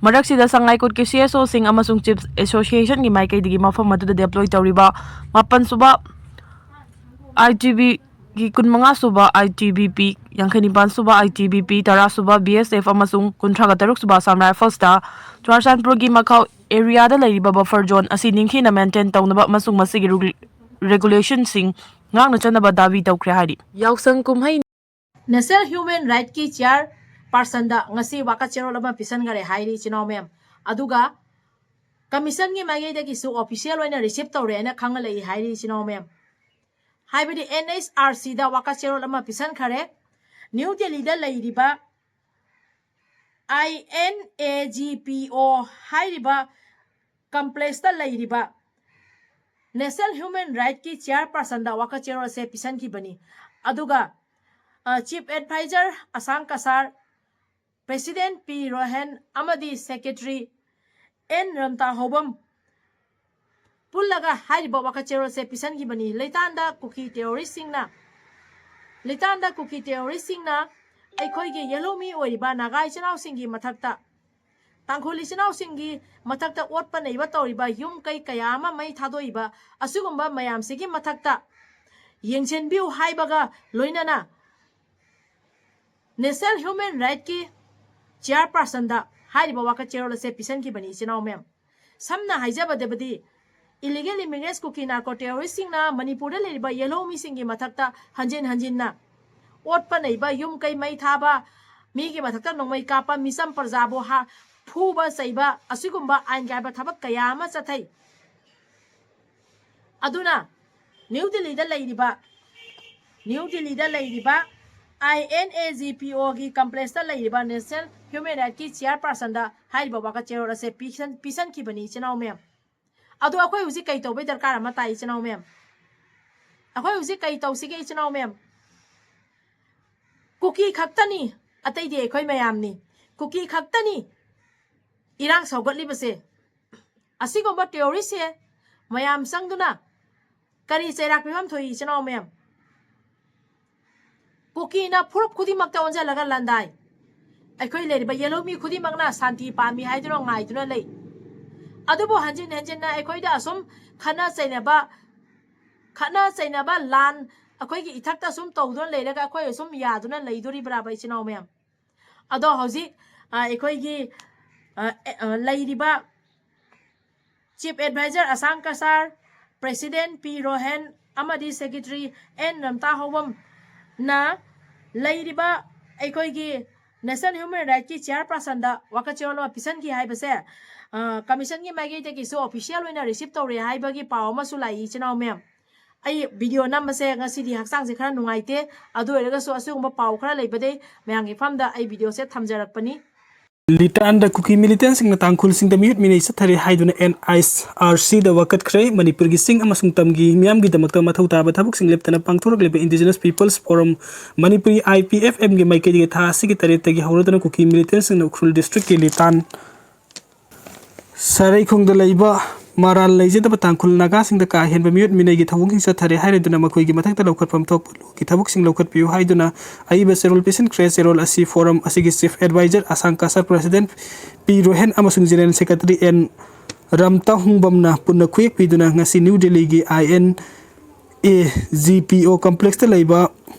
ꯃꯔꯛꯁꯤꯗ ꯁꯉꯥꯏ ꯀꯣꯠꯀꯤ C S O ꯁꯤꯡ ꯑꯃꯁꯨꯡ Chiefs Association ꯒꯤ ꯃꯥꯏꯀꯩꯗꯒꯤ ꯃꯐꯝ ꯑꯗꯨꯗ deploy ꯇꯧꯔꯤꯕ ꯃꯥꯄꯟ ꯁꯨꯕ I T B ꯒꯤ ꯀꯨꯟꯃꯉꯥ ꯁꯨꯕ I T B P, ꯌꯥꯡꯈꯩ ꯅꯤꯄꯥꯟ ꯁꯨꯕ I T B P, ꯇꯔꯥ ꯁꯨꯕ B S F ꯑꯃꯁꯨꯡ ꯀꯨꯟꯊ꯭ꯔꯥꯒ ꯇꯔꯨꯛ ꯁꯨꯕ Assam Rifles ꯇ ꯆꯨꯔꯆꯥꯟꯄꯨꯔꯒꯤ ꯃꯈꯥ ꯑꯦꯔꯤꯌꯥꯗ ꯂꯩꯔꯤꯕ ꯕꯐꯔ ꯖꯣꯟ ꯑꯁꯤ ꯅꯤꯡꯊꯤꯅ ꯃꯦꯟꯇꯦꯟ ꯇꯧꯅꯕ ꯑꯃꯁꯨꯡ ꯃꯁꯤꯒꯤ ꯔꯨꯒꯨ-, ꯔꯦꯒꯨꯂꯦꯁꯟꯁꯤꯡ ꯉꯥꯛꯅ ꯆꯠꯅꯕ ꯗꯥꯕꯤ ꯇꯧꯈ꯭ꯔꯦ ꯍꯥꯏꯔꯤ꯫ ꯌꯥꯎꯁꯪ ꯀꯨꯝꯍꯩ ꯅꯦꯁꯅꯦꯜ ꯍ꯭ꯌꯨꯃꯦꯟ ꯔꯥꯏꯠꯀꯤ ꯆꯤꯌꯥꯔ ꯄꯥꯔꯁꯟꯗ ꯉꯁꯤ ꯋꯥꯀꯠ ꯆꯦꯔꯣꯜ ꯑꯃ ꯄꯤꯁꯟꯈꯔꯦ ꯍꯥꯏꯔꯤ ꯏꯆꯤꯟ ꯏꯅꯥꯎ ꯃꯌꯥꯝ꯫ ꯑꯗꯨꯒ ꯀꯃꯤꯁꯟꯒꯤ ꯃꯥꯏꯀꯩꯗꯒꯤꯁꯨ ꯑꯣꯐꯤꯁꯤꯌꯦꯜ ꯑꯣꯏꯅ ꯔꯤꯁꯤꯞ ꯇꯧꯔꯦ ꯍꯥꯏꯅ ꯈꯪꯍꯜꯂꯛꯏ ꯍꯥꯏꯔꯤ ꯏꯆꯤꯟ ꯏꯅꯥꯎ ꯃꯌꯥꯝ꯫ ꯍꯥꯏꯕꯗꯤ ꯑꯦꯟ ꯑꯩꯆ ꯑꯥꯔ ꯁꯤꯗ ꯋꯥꯀꯠ ꯆꯦꯔꯣꯜ ꯑꯃ ꯄꯤꯁꯟꯈꯔꯦ꯫ ꯅ꯭ꯌꯨ ꯗꯦꯜꯂꯤꯗ ꯂꯩꯔꯤꯕ ꯑꯥꯏ ꯑꯦꯟ ꯑꯦ ꯖꯤ ꯄꯤ ꯑꯣ ꯍꯥꯏꯔꯤꯕ ꯀꯝꯄ꯭ꯂꯦꯛꯁꯇ ꯂꯩꯔꯤꯕ ꯅꯦꯁꯅꯦꯜ ꯍ꯭ꯌꯨꯃꯦꯟ ꯔꯥꯏꯠꯀꯤ ꯆꯤꯌꯥꯔ ꯄꯥꯔꯁꯟꯗ ꯋꯥꯀꯠ ꯆꯦꯔꯣꯜ ꯑꯁꯦ ꯄꯤꯁꯟꯈꯤꯕꯅꯤ꯫ ꯑꯗꯨꯒ, ꯑ, ꯆꯤꯐ ꯑꯦꯗꯚꯥꯏꯖꯔ ꯑꯁꯥꯡ ꯀꯁꯥꯔ, ꯄ꯭ꯔꯦꯁꯤꯗꯦꯟ ꯄꯤ ꯔꯣꯍꯦꯟ ꯑꯃꯗꯤ ꯁꯦꯀ꯭ꯔꯦꯇꯔꯤ ꯑꯦꯟ ꯔꯝꯇꯥ ꯍꯧꯕꯝ ꯄꯨꯜꯂꯒ ꯍꯥꯏꯔꯤꯕ ꯋꯥꯀꯠ ꯆꯦꯔꯣꯜꯁꯦ ꯄꯤꯁꯟꯈꯤꯕꯅꯤ꯫ ꯂꯩꯇꯥꯟꯗ ꯀꯨꯀꯤ ꯇꯦꯔꯣꯔꯤꯁꯁꯤꯡꯅ, ꯂꯩꯇꯥꯟꯗ ꯀꯨꯀꯤ ꯇꯦꯔꯣꯔꯤꯁꯁꯤꯡꯅ ꯑꯩꯈꯣꯏꯒꯤ ꯌꯦꯜꯍꯧꯃꯤ ꯑꯣꯏꯔꯤꯕ ꯅꯥꯒꯥ ꯏꯆꯤꯟ ꯏꯅꯥꯎꯁꯤꯡꯒꯤ ꯃꯊꯛꯇ, ꯇꯥꯡꯈꯨꯜ ꯏꯆꯤꯟ ꯏꯅꯥꯎꯁꯤꯡꯒꯤ ꯃꯊꯛꯇ ꯑꯣꯠꯄ ꯅꯩꯕ ꯇꯧꯔꯤꯕ, ꯌꯨꯝ ꯀꯩ ꯀꯌꯥ ꯑꯃ ꯃꯩ ꯊꯥꯗꯣꯛꯏꯕ, ꯑꯁꯤꯒꯨꯝꯕ ꯃꯌꯥꯝꯁꯤꯒꯤ ꯃꯊꯛꯇ ꯌꯦꯡꯁꯤꯟꯕꯤꯌꯨ ꯍꯥꯏꯕꯒ ꯂꯣꯏꯅꯅ ꯅꯦꯁꯅꯦꯜ ꯍ꯭ꯌꯨꯃꯦꯟ ꯔꯥꯏꯠꯀꯤ ꯆꯤꯌꯥꯔ ꯄꯥꯔꯁꯟꯗ ꯍꯥꯏꯔꯤꯕ ꯋꯥꯀꯠ ꯆꯦꯔꯣꯜ ꯑꯁꯦ ꯄꯤꯁꯟꯈꯤꯕꯅꯤ ꯏꯆꯤꯟ ꯏꯅꯥꯎ ꯃꯌꯥꯝ꯫ ꯁꯝꯅ ꯍꯥꯏꯖꯕꯗꯕꯗꯤ, ꯏꯂꯤꯒꯦꯜ ꯏꯃꯤꯒ꯭ꯔꯦꯟꯁ ꯀꯨꯀꯤ ꯅꯥꯔꯀꯣ ꯇꯦꯔꯣꯔꯤꯁꯁꯤꯡꯅ ꯃꯅꯤꯄꯨꯔꯗ ꯂꯩꯔꯤꯕ ꯌꯦꯜꯍꯧꯃꯤꯁꯤꯡꯒꯤ ꯃꯊꯛꯇ ꯍꯟꯖꯤꯟ ꯍꯟꯖꯤꯟꯅ ꯑꯣꯠꯄ ꯅꯩꯕ, ꯌꯨꯝ ꯀꯩ ꯃꯩ ꯊꯥꯕ, ꯃꯤꯒꯤ ꯃꯊꯛꯇ ꯅꯣꯡꯃꯩ ꯀꯥꯞꯄ, ꯃꯤꯆꯝ ꯄ꯭ꯔꯖꯥꯕꯨ ꯍꯥ-, ꯐꯨꯕ ꯆꯩꯕ, ꯑꯁꯤꯒꯨꯝꯕ ꯑꯥꯏꯟ ꯀꯥꯏꯕ ꯊꯕꯛ ꯀꯌꯥ ꯑꯃ ꯆꯠꯊꯩ꯫ ꯑꯗꯨꯅ ꯅ꯭ꯌꯨ ꯗꯤꯜꯂꯤꯗ ꯂꯩꯔꯤꯕ, ꯅ꯭ꯌꯨ ꯗꯤꯜꯂꯤꯗ ꯂꯩꯔꯤꯕ ꯑꯥꯏ ꯑꯦꯟ ꯑꯦ ꯖꯤ ꯄꯤ ꯑꯣꯒꯤ ꯀꯝꯄ꯭ꯂꯦꯛꯁꯇ ꯂꯩꯔꯤꯕ ꯅꯦꯁꯅꯦꯜ ꯍ꯭ꯌꯨꯃꯦꯟ ꯔꯥꯏꯠꯀꯤ ꯆꯤꯌꯥꯔ ꯄꯥꯔꯁꯟꯗ ꯍꯥꯏꯔꯤꯕ ꯋꯥꯀꯠ ꯆꯦꯔꯣꯜ ꯑꯁꯦ ꯄꯤꯁꯟ-, ꯄꯤꯁꯟꯈꯤꯕꯅꯤ ꯏꯆꯤꯟ ꯏꯅꯥꯎ ꯃꯌꯥꯝ꯫ ꯑꯗꯣ ꯑꯩꯈꯣꯏ ꯍꯧꯖꯤꯛ ꯀꯩ ꯇꯧꯕꯩ ꯗꯔꯀꯥꯔ ꯑꯃ ꯇꯥꯏ ꯏꯆꯤꯟ ꯏꯅꯥꯎ ꯃꯌꯥꯝ? ꯑꯩꯈꯣꯏ ꯍꯧꯖꯤꯛ ꯀꯩ ꯇꯧꯁꯤꯒꯦ ꯏꯆꯤꯟ ꯏꯅꯥꯎ ꯃꯌꯥꯝ? ꯀꯨꯀꯤ ꯈꯛꯇꯅꯤ, ꯑꯇꯩꯗꯤ ꯑꯩꯈꯣꯏ ꯃꯌꯥꯝꯅꯤ꯫ ꯀꯨꯀꯤ ꯈꯛꯇꯅꯤ ꯏꯔꯥꯡ ꯁꯧꯒꯠꯂꯤꯕꯁꯦ꯫ ꯑꯁꯤꯒꯨꯝꯕ ꯇꯦꯔꯣꯔꯤꯁꯁꯦ ꯃꯌꯥꯝ ꯆꯪꯗꯨꯅ ꯀꯔꯤ ꯆꯩꯔꯥꯛ ꯄꯤꯐꯝ ꯊꯣꯛꯏ ꯏꯆꯤꯟ ꯏꯅꯥꯎ ꯃꯌꯥꯝ? ꯀꯨꯀꯤꯅ ꯐꯨꯔꯨꯞ ꯈꯨꯗꯤꯡꯃꯛꯇ ꯑꯣꯟꯁꯤꯜꯂꯒ ꯂꯥꯟꯗꯥꯏ꯫ ꯑꯩꯈꯣꯏ ꯂꯩꯔꯤꯕ ꯌꯦꯜꯍꯧꯃꯤ ꯈꯨꯗꯤꯡꯃꯛꯅ ꯁꯥꯟꯇꯤ ꯄꯥꯝꯃꯤ ꯍꯥꯏꯗꯨꯅ ꯉꯥꯏꯗꯨꯅ ꯂꯩ꯫ ꯑꯗꯨꯕꯨ ꯍꯟꯖꯤꯟ ꯍꯟꯖꯤꯟꯅ ꯑꯩꯈꯣꯏꯗ ꯑꯁꯨꯝ ꯈꯠꯅ ꯆꯩꯅꯕ, ꯈꯠꯅ ꯆꯩꯅꯕ, ꯂꯥꯟ ꯑꯩꯈꯣꯏꯒꯤ ꯏꯊꯛꯇ ꯁꯨꯝ ꯇꯧꯗꯨꯅ ꯂꯩꯔꯒ ꯑꯩꯈꯣꯏ ꯁꯨꯝ ꯌꯥꯗꯨꯅ ꯂꯩꯗꯣꯔꯤꯕ꯭ꯔꯥꯕ ꯏꯆꯤꯟ ꯏꯅꯥꯎ ꯃꯌꯥꯝ? ꯑꯗꯣ ꯍꯧꯖꯤꯛ, ꯑ, ꯑꯩꯈꯣꯏꯒꯤ, ꯑ, ꯑꯦ, ꯑ, ꯂꯩꯔꯤꯕ Chief Advisor ꯑꯁꯥꯡ ꯀꯁꯥꯔ, President ꯄꯤ ꯔꯣꯍꯦꯟ ꯑꯃꯗꯤ Secretary ꯑꯦꯟ ꯔꯝꯇꯥ ꯍꯧꯕꯝꯅ ꯂꯩꯔꯤꯕ ꯑꯩꯈꯣꯏꯒꯤ National Human Rightsꯀꯤ Chairpersonꯗ ꯋꯥꯀꯠ ꯆꯦꯔꯣꯜ ꯑꯃ ꯄꯤꯁꯟꯈꯤ ꯍꯥꯏꯕꯁꯦ, ꯑ, Commissionꯒꯤ ꯃꯥꯏꯀꯩꯗꯒꯤꯁꯨ official ꯑꯣꯏꯅ receive ꯇꯧꯔꯦ ꯍꯥꯏꯕꯒꯤ ꯄꯥꯎ ꯑꯃꯁꯨ ꯂꯥꯛꯏ, ꯏꯆꯤꯟ ꯏꯅꯥꯎ ꯃꯌꯥꯝ꯫ ꯑꯩ video ꯅꯝꯕꯁꯦ ꯉꯁꯤꯗꯤ ꯍꯛꯆꯥꯡꯁꯦ ꯈꯔ ꯅꯨꯡꯉꯥꯏꯇꯦ, ꯑꯗꯨ ꯑꯣꯏꯔꯒꯁꯨ ꯑꯁꯤꯒꯨꯝꯕ ꯄꯥꯎ ꯈꯔ ꯂꯩꯕꯗꯩ ꯃꯌꯥꯝꯒꯤ ꯐꯝꯗ ꯑꯩ videoꯁꯦ ꯊꯝꯖꯔꯛꯄꯅꯤ꯫ ꯂꯤꯇꯥꯟꯗ ꯀꯨꯀꯤ militantꯁꯤꯡꯅ ꯇꯥꯡꯈꯨꯜꯁꯤꯡꯗ ꯃꯤꯍꯨꯠ ꯃꯤꯅꯩ ꯆꯠꯊꯔꯦ ꯍꯥꯏꯗꯨꯅ ꯑꯦꯟ ꯑꯥꯏ ꯑꯥꯔ ꯁꯤꯗ ꯋꯥꯀꯠꯈ꯭ꯔꯦ꯫ ꯃꯅꯤꯄꯨꯔꯒꯤ ꯆꯤꯡ ꯑꯃꯁꯨꯡ ꯇꯝꯒꯤ ꯃꯤꯌꯥꯝꯒꯤꯗꯃꯛꯇ ꯃꯊꯧ ꯇꯥꯕ ꯊꯕꯛꯁꯤꯡ ꯂꯦꯞꯇꯅ ꯄꯥꯡꯊꯣꯔꯛꯂꯤꯕ Indigenous Peoples Forum Manipuri, I P F Mꯒꯤ ꯃꯥꯏꯀꯩꯗꯒꯤ ꯊꯥ ꯑꯁꯤꯒꯤ ꯇꯔꯦꯠꯇꯒꯤ ꯍꯧꯔꯗꯨꯅ ꯀꯨꯀꯤ militantꯁꯤꯡꯅ ꯎꯈ꯭ꯔꯨꯜ districtꯀꯤ ꯂꯤꯇꯥꯟ ꯁꯔꯩꯈꯣꯡꯗ ꯂꯩꯕ ꯃꯔꯥꯜ ꯂꯩꯖꯗꯕ ꯇꯥꯡꯈꯨꯜ ꯅꯥꯒꯥꯁꯤꯡꯗ ꯀꯥ ꯍꯦꯟꯕ ꯃꯤꯑꯣꯠ ꯃꯤꯅꯩꯒꯤ ꯊꯧꯑꯣꯡꯁꯤꯡ ꯆꯠꯊꯔꯦ ꯍꯥꯏꯔꯗꯨꯅ ꯃꯈꯣꯏꯒꯤ ꯃꯊꯛꯇ ꯂꯧꯈꯠꯐꯝ ꯊꯣꯛꯄ ꯂꯨꯒꯤ ꯊꯕꯛꯁꯤꯡ ꯂꯧꯈꯠꯄꯤꯌꯨ ꯍꯥꯏꯗꯨꯅ ꯑꯏꯕ ꯆꯦꯔꯣꯜ ꯄꯤꯁꯤꯟꯈ꯭ꯔꯦ꯫ ꯆꯦꯔꯣꯜ ꯑꯁꯤ Forum ꯑꯁꯤꯒꯤ Chief Advisor ꯑꯁꯥꯡ ꯀꯁꯥꯔ, President ꯄꯤ ꯔꯣꯍꯦꯟ ꯑꯃꯁꯨꯡ General Secretary ꯑꯦꯟ ꯔꯝꯇꯥꯍꯨꯡꯕꯝꯅ ꯄꯨꯟꯅ ꯈꯨꯌꯦꯛ ꯄꯤꯗꯨꯅ ꯉꯁꯤ ꯅ꯭ꯌꯨ ꯗꯤꯜꯂꯤꯒꯤ ꯑꯥꯏ ꯑꯦꯟ ꯑꯦ ꯖꯤ ꯄꯤ ꯑꯣ complexꯇ ꯂꯩꯕ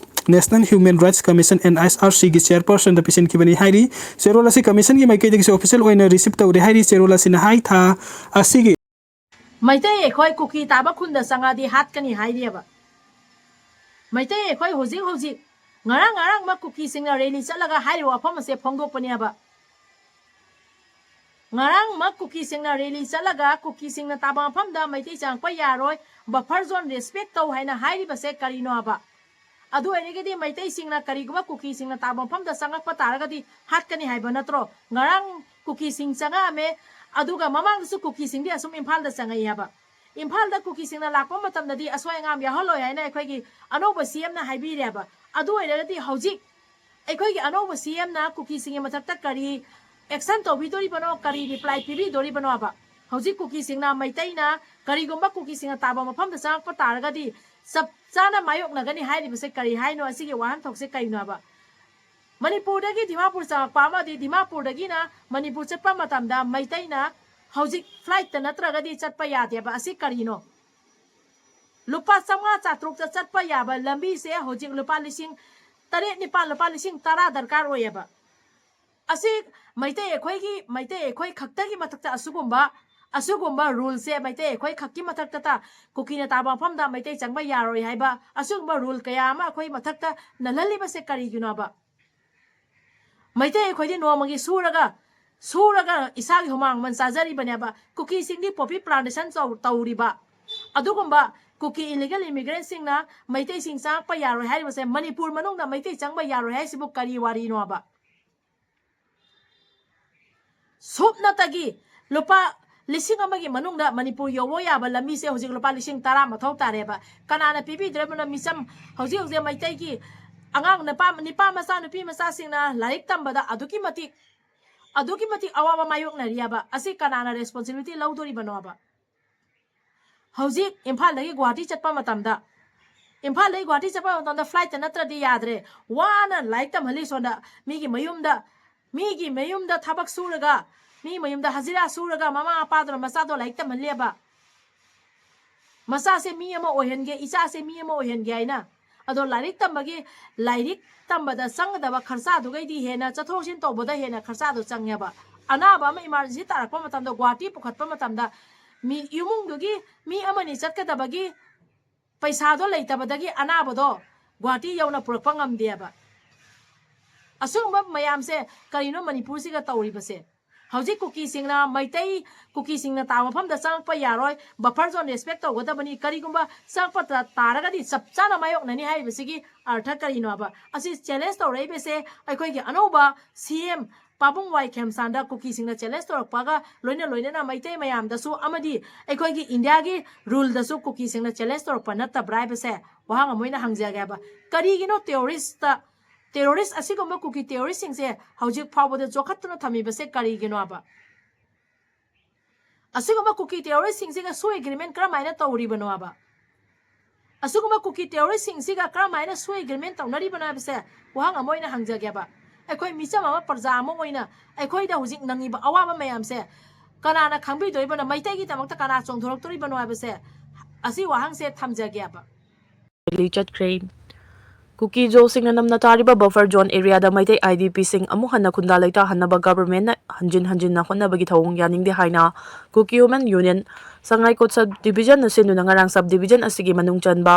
National Human Rights Commission, N H R Cꯒꯤ chairpersonꯗ ꯄꯤꯁꯤꯟꯈꯤꯕꯅꯤ ꯍꯥꯏꯔꯤ꯫ ꯆꯦꯔꯣꯜ ꯑꯁꯤ commissionꯒꯤ ꯃꯥꯏꯀꯩꯗꯒꯤꯁꯨ official ꯑꯣꯏꯅ receive ꯇꯧꯔꯦ ꯍꯥꯏꯔꯤ꯫ ꯆꯦꯔꯣꯜ ꯑꯁꯤꯅ ꯍꯥꯏ ꯊꯥ ꯑꯁꯤꯒꯤ ꯃꯩꯇꯩ ꯑꯩꯈꯣꯏ ꯀꯨꯀꯤ ꯇꯥꯕ ꯈꯨꯟꯗ ꯆꯪꯉꯗꯤ ꯍꯥꯠꯀꯅꯤ ꯍꯥꯏꯔꯤꯑꯕ꯫ ꯃꯩꯇꯩ ꯑꯩꯈꯣꯏ ꯍꯧꯖꯤꯛ ꯍꯧꯖꯤꯛ ꯉꯔꯥꯡ ꯉꯔꯥꯡꯃꯛ ꯀꯨꯀꯤꯁꯤꯡꯅ rally ꯆꯠꯂꯒ ꯍꯥꯏꯔꯤꯕ ꯋꯥꯐꯝ ꯑꯁꯦ ꯐꯣꯡꯗꯣꯛꯄꯅꯦꯕ꯫ ꯉꯔꯥꯡꯃꯛ ꯀꯨꯀꯤꯁꯤꯡꯅ rally ꯆꯠꯂꯒ ꯀꯨꯀꯤꯁꯤꯡꯅ ꯇꯥꯕ ꯃꯐꯝꯗ ꯃꯩꯇꯩ ꯆꯪꯉꯛꯄ ꯌꯥꯔꯣꯏ, buffer zone respect ꯇꯧ ꯍꯥꯏꯅ ꯍꯥꯏꯔꯤꯕꯁꯦ ꯀꯔꯤꯅꯣ ꯍꯥꯏꯕ? ꯑꯗꯨ ꯑꯣꯏꯔꯒꯗꯤ ꯃꯩꯇꯩꯁꯤꯡꯅ ꯀꯔꯤꯒꯨꯝꯕ ꯀꯨꯀꯤꯁꯤꯡꯅ ꯇꯥꯕ ꯃꯐꯝꯗ ꯆꯪꯉꯛꯄ ꯇꯥꯔꯒꯗꯤ ꯍꯥꯠꯀꯅꯤ ꯍꯥꯏꯕ ꯅꯠꯇ꯭ꯔꯣ? ꯉꯔꯥꯡ ꯀꯨꯀꯤꯁꯤꯡ ꯆꯪꯉꯛꯑꯝꯃꯦ, ꯑꯗꯨꯒ ꯃꯃꯥꯡꯗꯁꯨ ꯀꯨꯀꯤꯁꯤꯡꯗꯤ ꯑꯁꯨꯝ ꯏꯝꯐꯥꯜꯗ ꯆꯪꯉꯛꯏ ꯍꯥꯏꯕ꯫ ꯏꯝꯐꯥꯜꯗ ꯀꯨꯀꯤꯁꯤꯡꯅ ꯂꯥꯛꯄ ꯃꯇꯝꯗꯗꯤ ꯑꯁꯣꯏ ꯑꯉꯥꯝ ꯌꯥꯎꯍꯜꯂꯣꯏ ꯍꯥꯏꯅ ꯑꯩꯈꯣꯏꯒꯤ ꯑꯅꯧꯕ ꯁꯤ ꯑꯦꯝꯅ ꯍꯥꯏꯕꯤꯔꯦꯕ꯫ ꯑꯗꯨ ꯑꯣꯏꯔꯒꯗꯤ ꯍꯧꯖꯤꯛ ꯑꯩꯈꯣꯏꯒꯤ ꯑꯅꯧꯕ ꯁꯤ ꯑꯦꯝꯅ ꯀꯨꯀꯤꯁꯤꯡꯒꯤ ꯃꯊꯛꯇ ꯀꯔꯤ action ꯇꯧꯕꯤꯗꯣꯔꯤꯕꯅꯣ, ꯀꯔꯤ reply ꯄꯤꯕꯤꯗꯣꯔꯤꯕꯅꯣꯕ? ꯍꯧꯖꯤꯛ ꯀꯨꯀꯤꯁꯤꯡꯅ, ꯃꯩꯇꯩꯅ ꯀꯔꯤꯒꯨꯝꯕ ꯀꯨꯀꯤꯁꯤꯡꯅ ꯇꯥꯕ ꯃꯐꯝꯗ ꯆꯪꯉꯛꯄ ꯇꯥꯔꯒꯗꯤ ꯆꯞ ꯆꯥꯅ ꯃꯥꯌꯣꯛꯅꯒꯅꯤ ꯍꯥꯏꯔꯤꯕꯁꯦ ꯀꯔꯤ ꯍꯥꯏꯅꯣ? ꯑꯁꯤꯒꯤ ꯋꯥꯍꯟꯊꯣꯛꯁꯦ ꯀꯔꯤꯅꯣꯕ? ꯃꯅꯤꯄꯨꯔꯗꯒꯤ ꯗꯤꯃꯥꯄꯨꯔ ꯆꯪꯉꯛꯄ ꯑꯃꯗꯤ ꯗꯤꯃꯥꯄꯨꯔꯗꯒꯤꯅ ꯃꯅꯤꯄꯨꯔ ꯆꯠꯄ ꯃꯇꯝꯗ ꯃꯩꯇꯩꯅ ꯍꯧꯖꯤꯛ flightꯇ ꯅꯠꯇ꯭ꯔꯒꯗꯤ ꯆꯠꯄ ꯌꯥꯗꯦꯕ꯫ ꯑꯁꯤ ꯀꯔꯤꯅꯣ? ꯂꯨꯄꯥ ꯆꯥꯝꯃꯉꯥ ꯆꯥꯇ꯭ꯔꯨꯛꯇ ꯆꯠꯄ ꯌꯥꯕ ꯂꯝꯕꯤꯁꯦ ꯍꯧꯖꯤꯛ ꯂꯨꯄꯥ ꯂꯤꯁꯤꯡ ꯇꯔꯦꯠ ꯅꯤꯄꯥꯜ, ꯂꯨꯄꯥ ꯂꯤꯁꯤꯡ ꯇꯔꯥ ꯗꯔꯀꯥꯔ ꯑꯣꯏꯌꯦꯕ꯫ ꯑꯁꯤ ꯃꯩꯇꯩ ꯑꯩꯈꯣꯏꯒꯤ, ꯃꯩꯇꯩ ꯑꯩꯈꯣꯏ ꯈꯛꯇꯒꯤ ꯃꯊꯛꯇ ꯑꯁꯤꯒꯨꯝꯕ ꯑꯁꯤꯒꯨꯝꯕ ꯔꯨꯜꯁꯦ ꯃꯩꯇꯩ ꯑꯩꯈꯣꯏ ꯈꯛꯀꯤ ꯃꯊꯛꯇ ꯀꯨꯀꯤꯅ ꯇꯥꯕ ꯃꯐꯝꯗ ꯃꯩꯇꯩ ꯆꯪꯕ ꯌꯥꯔꯣꯏ ꯍꯥꯏꯕ ꯑꯁꯤꯒꯨꯝꯕ ꯔꯨꯜ ꯀꯌꯥ ꯑꯃ ꯑꯩꯈꯣꯏ ꯃꯊꯛꯇ ꯅꯜꯍꯜꯂꯤꯕꯁꯦ ꯀꯔꯤꯒꯤꯅꯣꯕ? ꯃꯩꯇꯩ ꯑꯩꯈꯣꯏꯗꯤ ꯅꯣꯡꯃꯒꯤ ꯁꯨꯔꯒ ꯁꯨꯔꯒ ꯏꯁꯥꯒꯤ ꯍꯨꯃꯥꯡ ꯃꯃꯜ ꯆꯥꯖꯔꯤꯕꯅꯦꯕ꯫ ꯀꯨꯀꯤꯁꯤꯡꯗꯤ ꯄꯣꯄꯤ ꯄ꯭ꯂꯥꯟꯇꯦꯁꯟ ꯇꯧꯔꯤꯕ꯫ ꯑꯗꯨꯒꯨꯝꯕ ꯀꯨꯀꯤ ꯏꯂꯤꯒꯦꯜ ꯏꯃꯤꯒ꯭ꯔꯦꯟꯁꯤꯡꯅ ꯃꯩꯇꯩꯁꯤꯡ ꯆꯪꯉꯛꯄ ꯌꯥꯔꯣꯏ ꯍꯥꯏꯔꯤꯕꯁꯦ, ꯃꯅꯤꯄꯨꯔ ꯃꯅꯨꯡꯗ ꯃꯩꯇꯩ ꯆꯪꯕ ꯌꯥꯔꯣꯏ ꯍꯥꯏꯁꯤꯕꯨ ꯀꯔꯤ ꯋꯥꯔꯤꯅꯣꯕ? ꯁꯨꯞꯅꯇꯒꯤ ꯂꯨꯄꯥ ꯂꯤꯁꯤꯡ ꯑꯃꯒꯤ ꯃꯅꯨꯡꯗ ꯃꯅꯤꯄꯨꯔ ꯌꯧꯕ ꯌꯥꯕ ꯂꯝꯕꯤꯁꯦ ꯍꯧꯖꯤꯛ ꯂꯨꯄꯥ ꯂꯤꯁꯤꯡ ꯇꯔꯥ ꯃꯊꯧ ꯇꯥꯔꯦꯕ꯫ ꯀꯅꯥꯅ ꯄꯤꯕꯤꯗ꯭ꯔꯕꯅꯣ? ꯃꯤꯆꯝ ꯍꯧꯖꯤꯛ ꯍꯧꯖꯤꯛ ꯃꯩꯇꯩꯒꯤ ꯑꯉꯥꯡ ꯅꯨꯄꯥ, ꯅꯤꯄꯥ ꯃꯆꯥ, ꯅꯨꯄꯤ ꯃꯆꯥꯁꯤꯡꯅ ꯂꯥꯏꯔꯤꯛ ꯇꯝꯕꯗ ꯑꯗꯨꯛꯀꯤ ꯃꯇꯤꯛ, ꯑꯗꯨꯛꯀꯤ ꯃꯇꯤꯛ ꯑꯋꯥꯕ ꯃꯥꯌꯣꯛꯅꯔꯤꯑꯕ꯫ ꯑꯁꯤ ꯀꯅꯥꯅ ꯔꯦꯁꯄꯣꯟꯁꯤꯕꯤꯂꯤꯇꯤ ꯂꯧꯗꯣꯔꯤꯕꯅꯣꯕ? ꯍꯧꯖꯤꯛ ꯏꯝꯐꯥꯜꯗꯒꯤ ꯒꯨꯍꯥꯇꯤ ꯆꯠꯄ ꯃꯇꯝꯗ, ꯏꯝꯐꯥꯜꯗꯒꯤ ꯒꯨꯍꯥꯇꯤ ꯆꯠꯄ ꯃꯇꯝꯗ ꯐ꯭ꯂꯥꯏꯠꯇ ꯅꯠꯇ꯭ꯔꯗꯤ ꯌꯥꯗ꯭ꯔꯦ꯫ ꯋꯥꯅ ꯂꯥꯏꯔꯤꯛ ꯇꯝꯍꯜꯂꯤ ꯁꯣꯝꯗ꯫ ꯃꯤꯒꯤ ꯃꯌꯨꯝꯗ, ꯃꯤꯒꯤ ꯃꯌꯨꯝꯗ ꯊꯕꯛ ꯁꯨꯔꯒ, ꯃꯤ ꯃꯌꯨꯝꯗ ꯍꯖꯤꯔꯥ ꯁꯨꯔꯒ ꯃꯃꯥ ꯃꯄꯥꯗꯨꯅ ꯃꯆꯥꯗꯣ ꯂꯥꯏꯔꯤꯛ ꯇꯝꯍꯜꯂꯦꯕ꯫ ꯃꯆꯥꯁꯦ ꯃꯤ ꯑꯃ ꯑꯣꯏꯍꯟꯒꯦ, ꯏꯆꯥꯁꯦ ꯃꯤ ꯑꯃ ꯑꯣꯏꯍꯟꯒꯦ ꯍꯥꯏꯅ꯫ ꯑꯗꯣ ꯂꯥꯏꯔꯤꯛ ꯇꯝꯕꯒꯤ, ꯂꯥꯏꯔꯤꯛ ꯇꯝꯕꯗ ꯆꯪꯒꯗꯕ ꯈꯔꯆꯥꯗꯨꯒꯩꯗꯤ ꯍꯦꯟꯅ ꯆꯠꯊꯣꯛ ꯆꯠꯁꯤꯟ ꯇꯧꯕꯗ ꯍꯦꯟꯅ ꯈꯔꯆꯥꯗꯣ ꯆꯪꯉꯦꯕ꯫ ꯑꯅꯥꯕ ꯑꯃ ꯏꯃꯥꯔꯖꯦꯟꯁꯤ ꯇꯥꯔꯛꯄ ꯃꯇꯝꯗ, ꯒꯨꯍꯥꯇꯤ ꯄꯨꯈꯠꯄ ꯃꯇꯝꯗ ꯃꯤ ꯏꯃꯨꯡꯗꯨꯒꯤ ꯃꯤ ꯑꯃꯅꯤ ꯆꯠꯀꯗꯕꯒꯤ ꯄꯩꯁꯥꯗꯣ ꯂꯩꯇꯕꯗꯒꯤ ꯑꯅꯥꯕꯗꯣ ꯒꯨꯍꯥꯇꯤ ꯌꯧꯅ ꯄꯨꯔꯛꯄ ꯉꯝꯗꯦꯕ꯫ ꯑꯁꯤꯒꯨꯝꯕ ꯃꯌꯥꯝꯁꯦ ꯀꯔꯤꯅꯣ ꯃꯅꯤꯄꯨꯔꯁꯤꯒ ꯇꯧꯔꯤꯕꯁꯦ? ꯍꯧꯖꯤꯛ ꯀꯨꯀꯤꯁꯤꯡꯅ, ꯃꯩꯇꯩ ꯀꯨꯀꯤꯁꯤꯡꯅ ꯇꯥꯕ ꯃꯐꯝꯗ ꯆꯪꯉꯛꯄ ꯌꯥꯔꯣꯏ, ꯕꯐꯔ ꯖꯣꯟ ꯔꯦꯁꯄꯦꯛ ꯇꯧꯒꯗꯕꯅꯤ, ꯀꯔꯤꯒꯨꯝꯕ ꯆꯪꯉꯛꯄ ꯇꯥ-, ꯇꯥꯔꯒꯗꯤ ꯆꯞ ꯆꯥꯅ ꯃꯥꯌꯣꯛꯅꯅꯤ ꯍꯥꯏꯔꯤꯕꯁꯤꯒꯤ ꯑꯔꯊ ꯀꯔꯤꯅꯣꯕ? ꯑꯁꯤ ꯆꯦꯂꯦꯟꯖ ꯇꯧꯔꯛꯏꯕꯁꯦ ꯑꯩꯈꯣꯏꯒꯤ ꯑꯅꯧꯕ ꯁꯤ ꯑꯦꯝ ꯄꯥꯕꯨꯡ ꯋꯥꯏ ꯈꯦꯝꯆꯥꯟꯗ ꯀꯨꯀꯤꯁꯤꯡꯅ ꯆꯦꯂꯦꯟꯖ ꯇꯧꯔꯛꯄꯒ ꯂꯣꯏꯅ ꯂꯣꯏꯅꯅ ꯃꯩꯇꯩ ꯃꯌꯥꯝꯗꯁꯨ ꯑꯃꯗꯤ ꯑꯩꯈꯣꯏꯒꯤ ꯏꯟꯗꯤꯌꯥꯒꯤ ꯔꯨꯜꯗꯁꯨ ꯀꯨꯀꯤꯁꯤꯡꯅ ꯆꯦꯂꯦꯟꯖ ꯇꯧꯔꯛꯄ ꯅꯠꯇꯕ꯭ꯔꯥ ꯍꯥꯏꯕꯁꯦ ꯋꯥꯍꯪ ꯑꯃ ꯑꯣꯏꯅ ꯍꯪꯖꯒꯦ ꯍꯥꯏꯕ꯫ ꯀꯔꯤꯒꯤꯅꯣ ꯇꯦꯔꯣꯔꯤꯁꯇ, ꯇꯦꯔꯣꯔꯤꯁ ꯑꯁꯤꯒꯨꯝꯕ ꯀꯨꯀꯤ ꯇꯦꯔꯣꯔꯤꯁꯁꯤꯡꯁꯦ ꯍꯧꯖꯤꯛ ꯐꯥꯎꯕꯗ ꯆꯣꯛꯈꯠꯇꯨꯅ ꯊꯝꯃꯤꯕꯁꯦ ꯀꯔꯤꯒꯤꯅꯣꯕ? ꯑꯁꯤꯒꯨꯝꯕ ꯀꯨꯀꯤ ꯇꯦꯔꯣꯔꯤꯁꯁꯤꯡꯁꯤꯒ ꯁꯨ ꯑꯦꯒ꯭ꯔꯤꯃꯦꯟ ꯀꯔꯝꯍꯥꯏꯅ ꯇꯧꯔꯤꯕꯅꯣꯕ? ꯑꯁꯤꯒꯨꯝꯕ ꯀꯨꯀꯤ ꯇꯦꯔꯣꯔꯤꯁꯁꯤꯡꯁꯤꯒ ꯀꯔꯝꯍꯥꯏꯅ ꯁꯨ ꯑꯦꯒ꯭ꯔꯤꯃꯦꯟ ꯇꯧꯅꯔꯤꯕꯅꯣ ꯍꯥꯏꯕꯁꯦ ꯋꯥꯍꯪ ꯑꯃ ꯑꯣꯏꯅ ꯍꯪꯖꯒꯦꯕ꯫ ꯑꯩꯈꯣꯏ ꯃꯤꯆꯝ ꯑꯃ, ꯄ꯭ꯔꯖꯥ ꯑꯃ ꯑꯣꯏꯅ ꯑꯩꯈꯣꯏꯗ ꯍꯧꯖꯤꯛ ꯅꯪꯉꯤꯕ ꯑꯋꯥꯕ ꯃꯌꯥꯝꯁꯦ ꯀꯅꯥꯅ ꯈꯪꯕꯤꯗꯣꯔꯤꯕꯅꯣ? ꯃꯩꯇꯩꯒꯤꯗꯃꯛꯇ ꯀꯅꯥ ꯆꯣꯡꯊꯣꯔꯛꯇꯣꯔꯤꯕꯅꯣ ꯍꯥꯏꯕꯁꯦ, ꯑꯁꯤ ꯋꯥꯍꯪꯁꯦ ꯊꯝꯖꯒꯦꯕ꯫ ꯂꯤ ꯆꯠꯈ꯭ꯔꯦ꯫ ꯀꯨꯀꯤ ꯖꯣꯁꯤꯡꯅ ꯅꯝꯅ ꯇꯥꯔꯤꯕ buffer zone areaꯗ ꯃꯩꯇꯩ IDPꯁꯤꯡ ꯑꯃꯨꯛ ꯍꯟꯅ ꯈꯨꯟꯗꯥ ꯂꯩꯇꯥꯍꯟꯅꯕ governmentꯅ ꯍꯟꯖꯤꯟ ꯍꯟꯖꯤꯟꯅ ꯍꯣꯠꯅꯕꯒꯤ ꯊꯧꯑꯣꯡ ꯌꯥꯅꯤꯡꯗꯦ ꯍꯥꯏꯅ Kuki Women Union ꯁꯉꯥꯏꯀꯣꯠ sub divisionꯅ ꯁꯤꯟꯗꯨꯅ ꯉꯔꯥꯡ sub division ꯑꯁꯤꯒꯤ ꯃꯅꯨꯡ ꯆꯟꯕ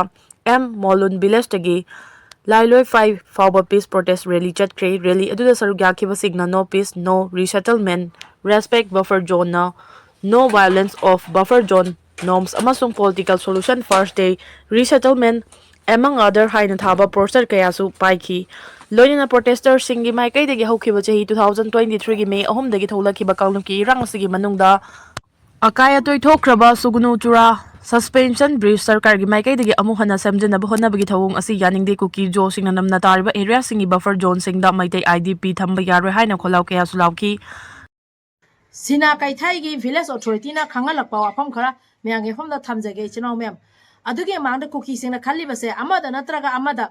M ꯃꯣꯂꯨꯟ villageꯇꯒꯤ ꯂꯥꯏꯂꯣꯏ five ꯐꯥꯎꯕ peace protest rally ꯆꯠꯈ꯭ꯔꯦ꯫ Rally ꯑꯗꯨꯗ ꯁꯔꯨꯛ ꯌꯥꯈꯤꯕꯁꯤꯡꯅ "No peace, no resettlement, respect buffer zoneꯅ no violence of buffer zone norms ꯑꯃꯁꯨꯡ political solution first day resettlement among other" ꯍꯥꯏꯅ ꯊꯥꯕ poster ꯀꯌꯥꯁꯨ ꯄꯥꯏꯈꯤ꯫ ꯂꯣꯏꯅꯅ protestersꯁꯤꯡꯒꯤ ꯃꯥꯏꯀꯩꯗꯒꯤ ꯍꯧꯈꯤꯕ ꯆꯍꯤ two thousand twenty threeꯒꯤ May ꯑꯍꯨꯝꯗꯒꯤ ꯊꯣꯛꯂꯛꯈꯤꯕ ꯀꯥꯡꯂꯨꯞꯀꯤ ꯏꯔꯥꯡ ꯑꯁꯤꯒꯤ ꯃꯅꯨꯡꯗ ꯑꯀꯥꯏ ꯑꯇꯣꯏ ꯊꯣꯛꯈ꯭ꯔꯕ ꯁꯨꯒꯅꯨ ꯆꯨꯔꯥ suspension bridge ꯁꯔꯀꯥꯔꯒꯤ ꯃꯥꯏꯀꯩꯗꯒꯤ ꯑꯃꯨꯛ ꯍꯟꯅ ꯁꯦꯝꯖꯤꯟꯅꯕ ꯍꯣꯠꯅꯕꯒꯤ ꯊꯧꯑꯣꯡ ꯑꯁꯤ ꯌꯥꯅꯤꯡꯗꯦ꯫ ꯀꯨꯀꯤ ꯖꯣꯁꯤꯡꯅ ꯅꯝꯅ ꯇꯥꯔꯤꯕ areaꯁꯤꯡꯒꯤ buffer zoneꯁꯤꯡꯗ ꯃꯩꯇꯩ IDP ꯊꯝꯕ ꯌꯥꯔꯣꯏ ꯍꯥꯏꯅ ꯈꯣꯜꯂꯥꯎ ꯀꯌꯥꯁꯨ ꯂꯥꯎꯈꯤ꯫ ꯁꯤꯅꯥ ꯀꯩꯊꯩꯒꯤ village authorityꯅ ꯈꯪꯍꯜꯂꯛꯄ ꯋꯥꯐꯝ ꯈꯔ ꯃꯌꯥꯝꯒꯤ ꯃꯐꯝꯗ ꯊꯝꯖꯒꯦ, ꯏꯆꯤꯟ ꯏꯅꯥꯎ ꯃꯌꯥꯝ꯫ ꯑꯗꯨꯒꯤ ꯃꯃꯥꯡꯗ ꯀꯨꯀꯤꯁꯤꯡꯅ ꯈꯜꯂꯤꯕꯁꯦ ꯑꯃꯗ ꯅꯠꯇ꯭ꯔꯒ ꯑꯃꯗ,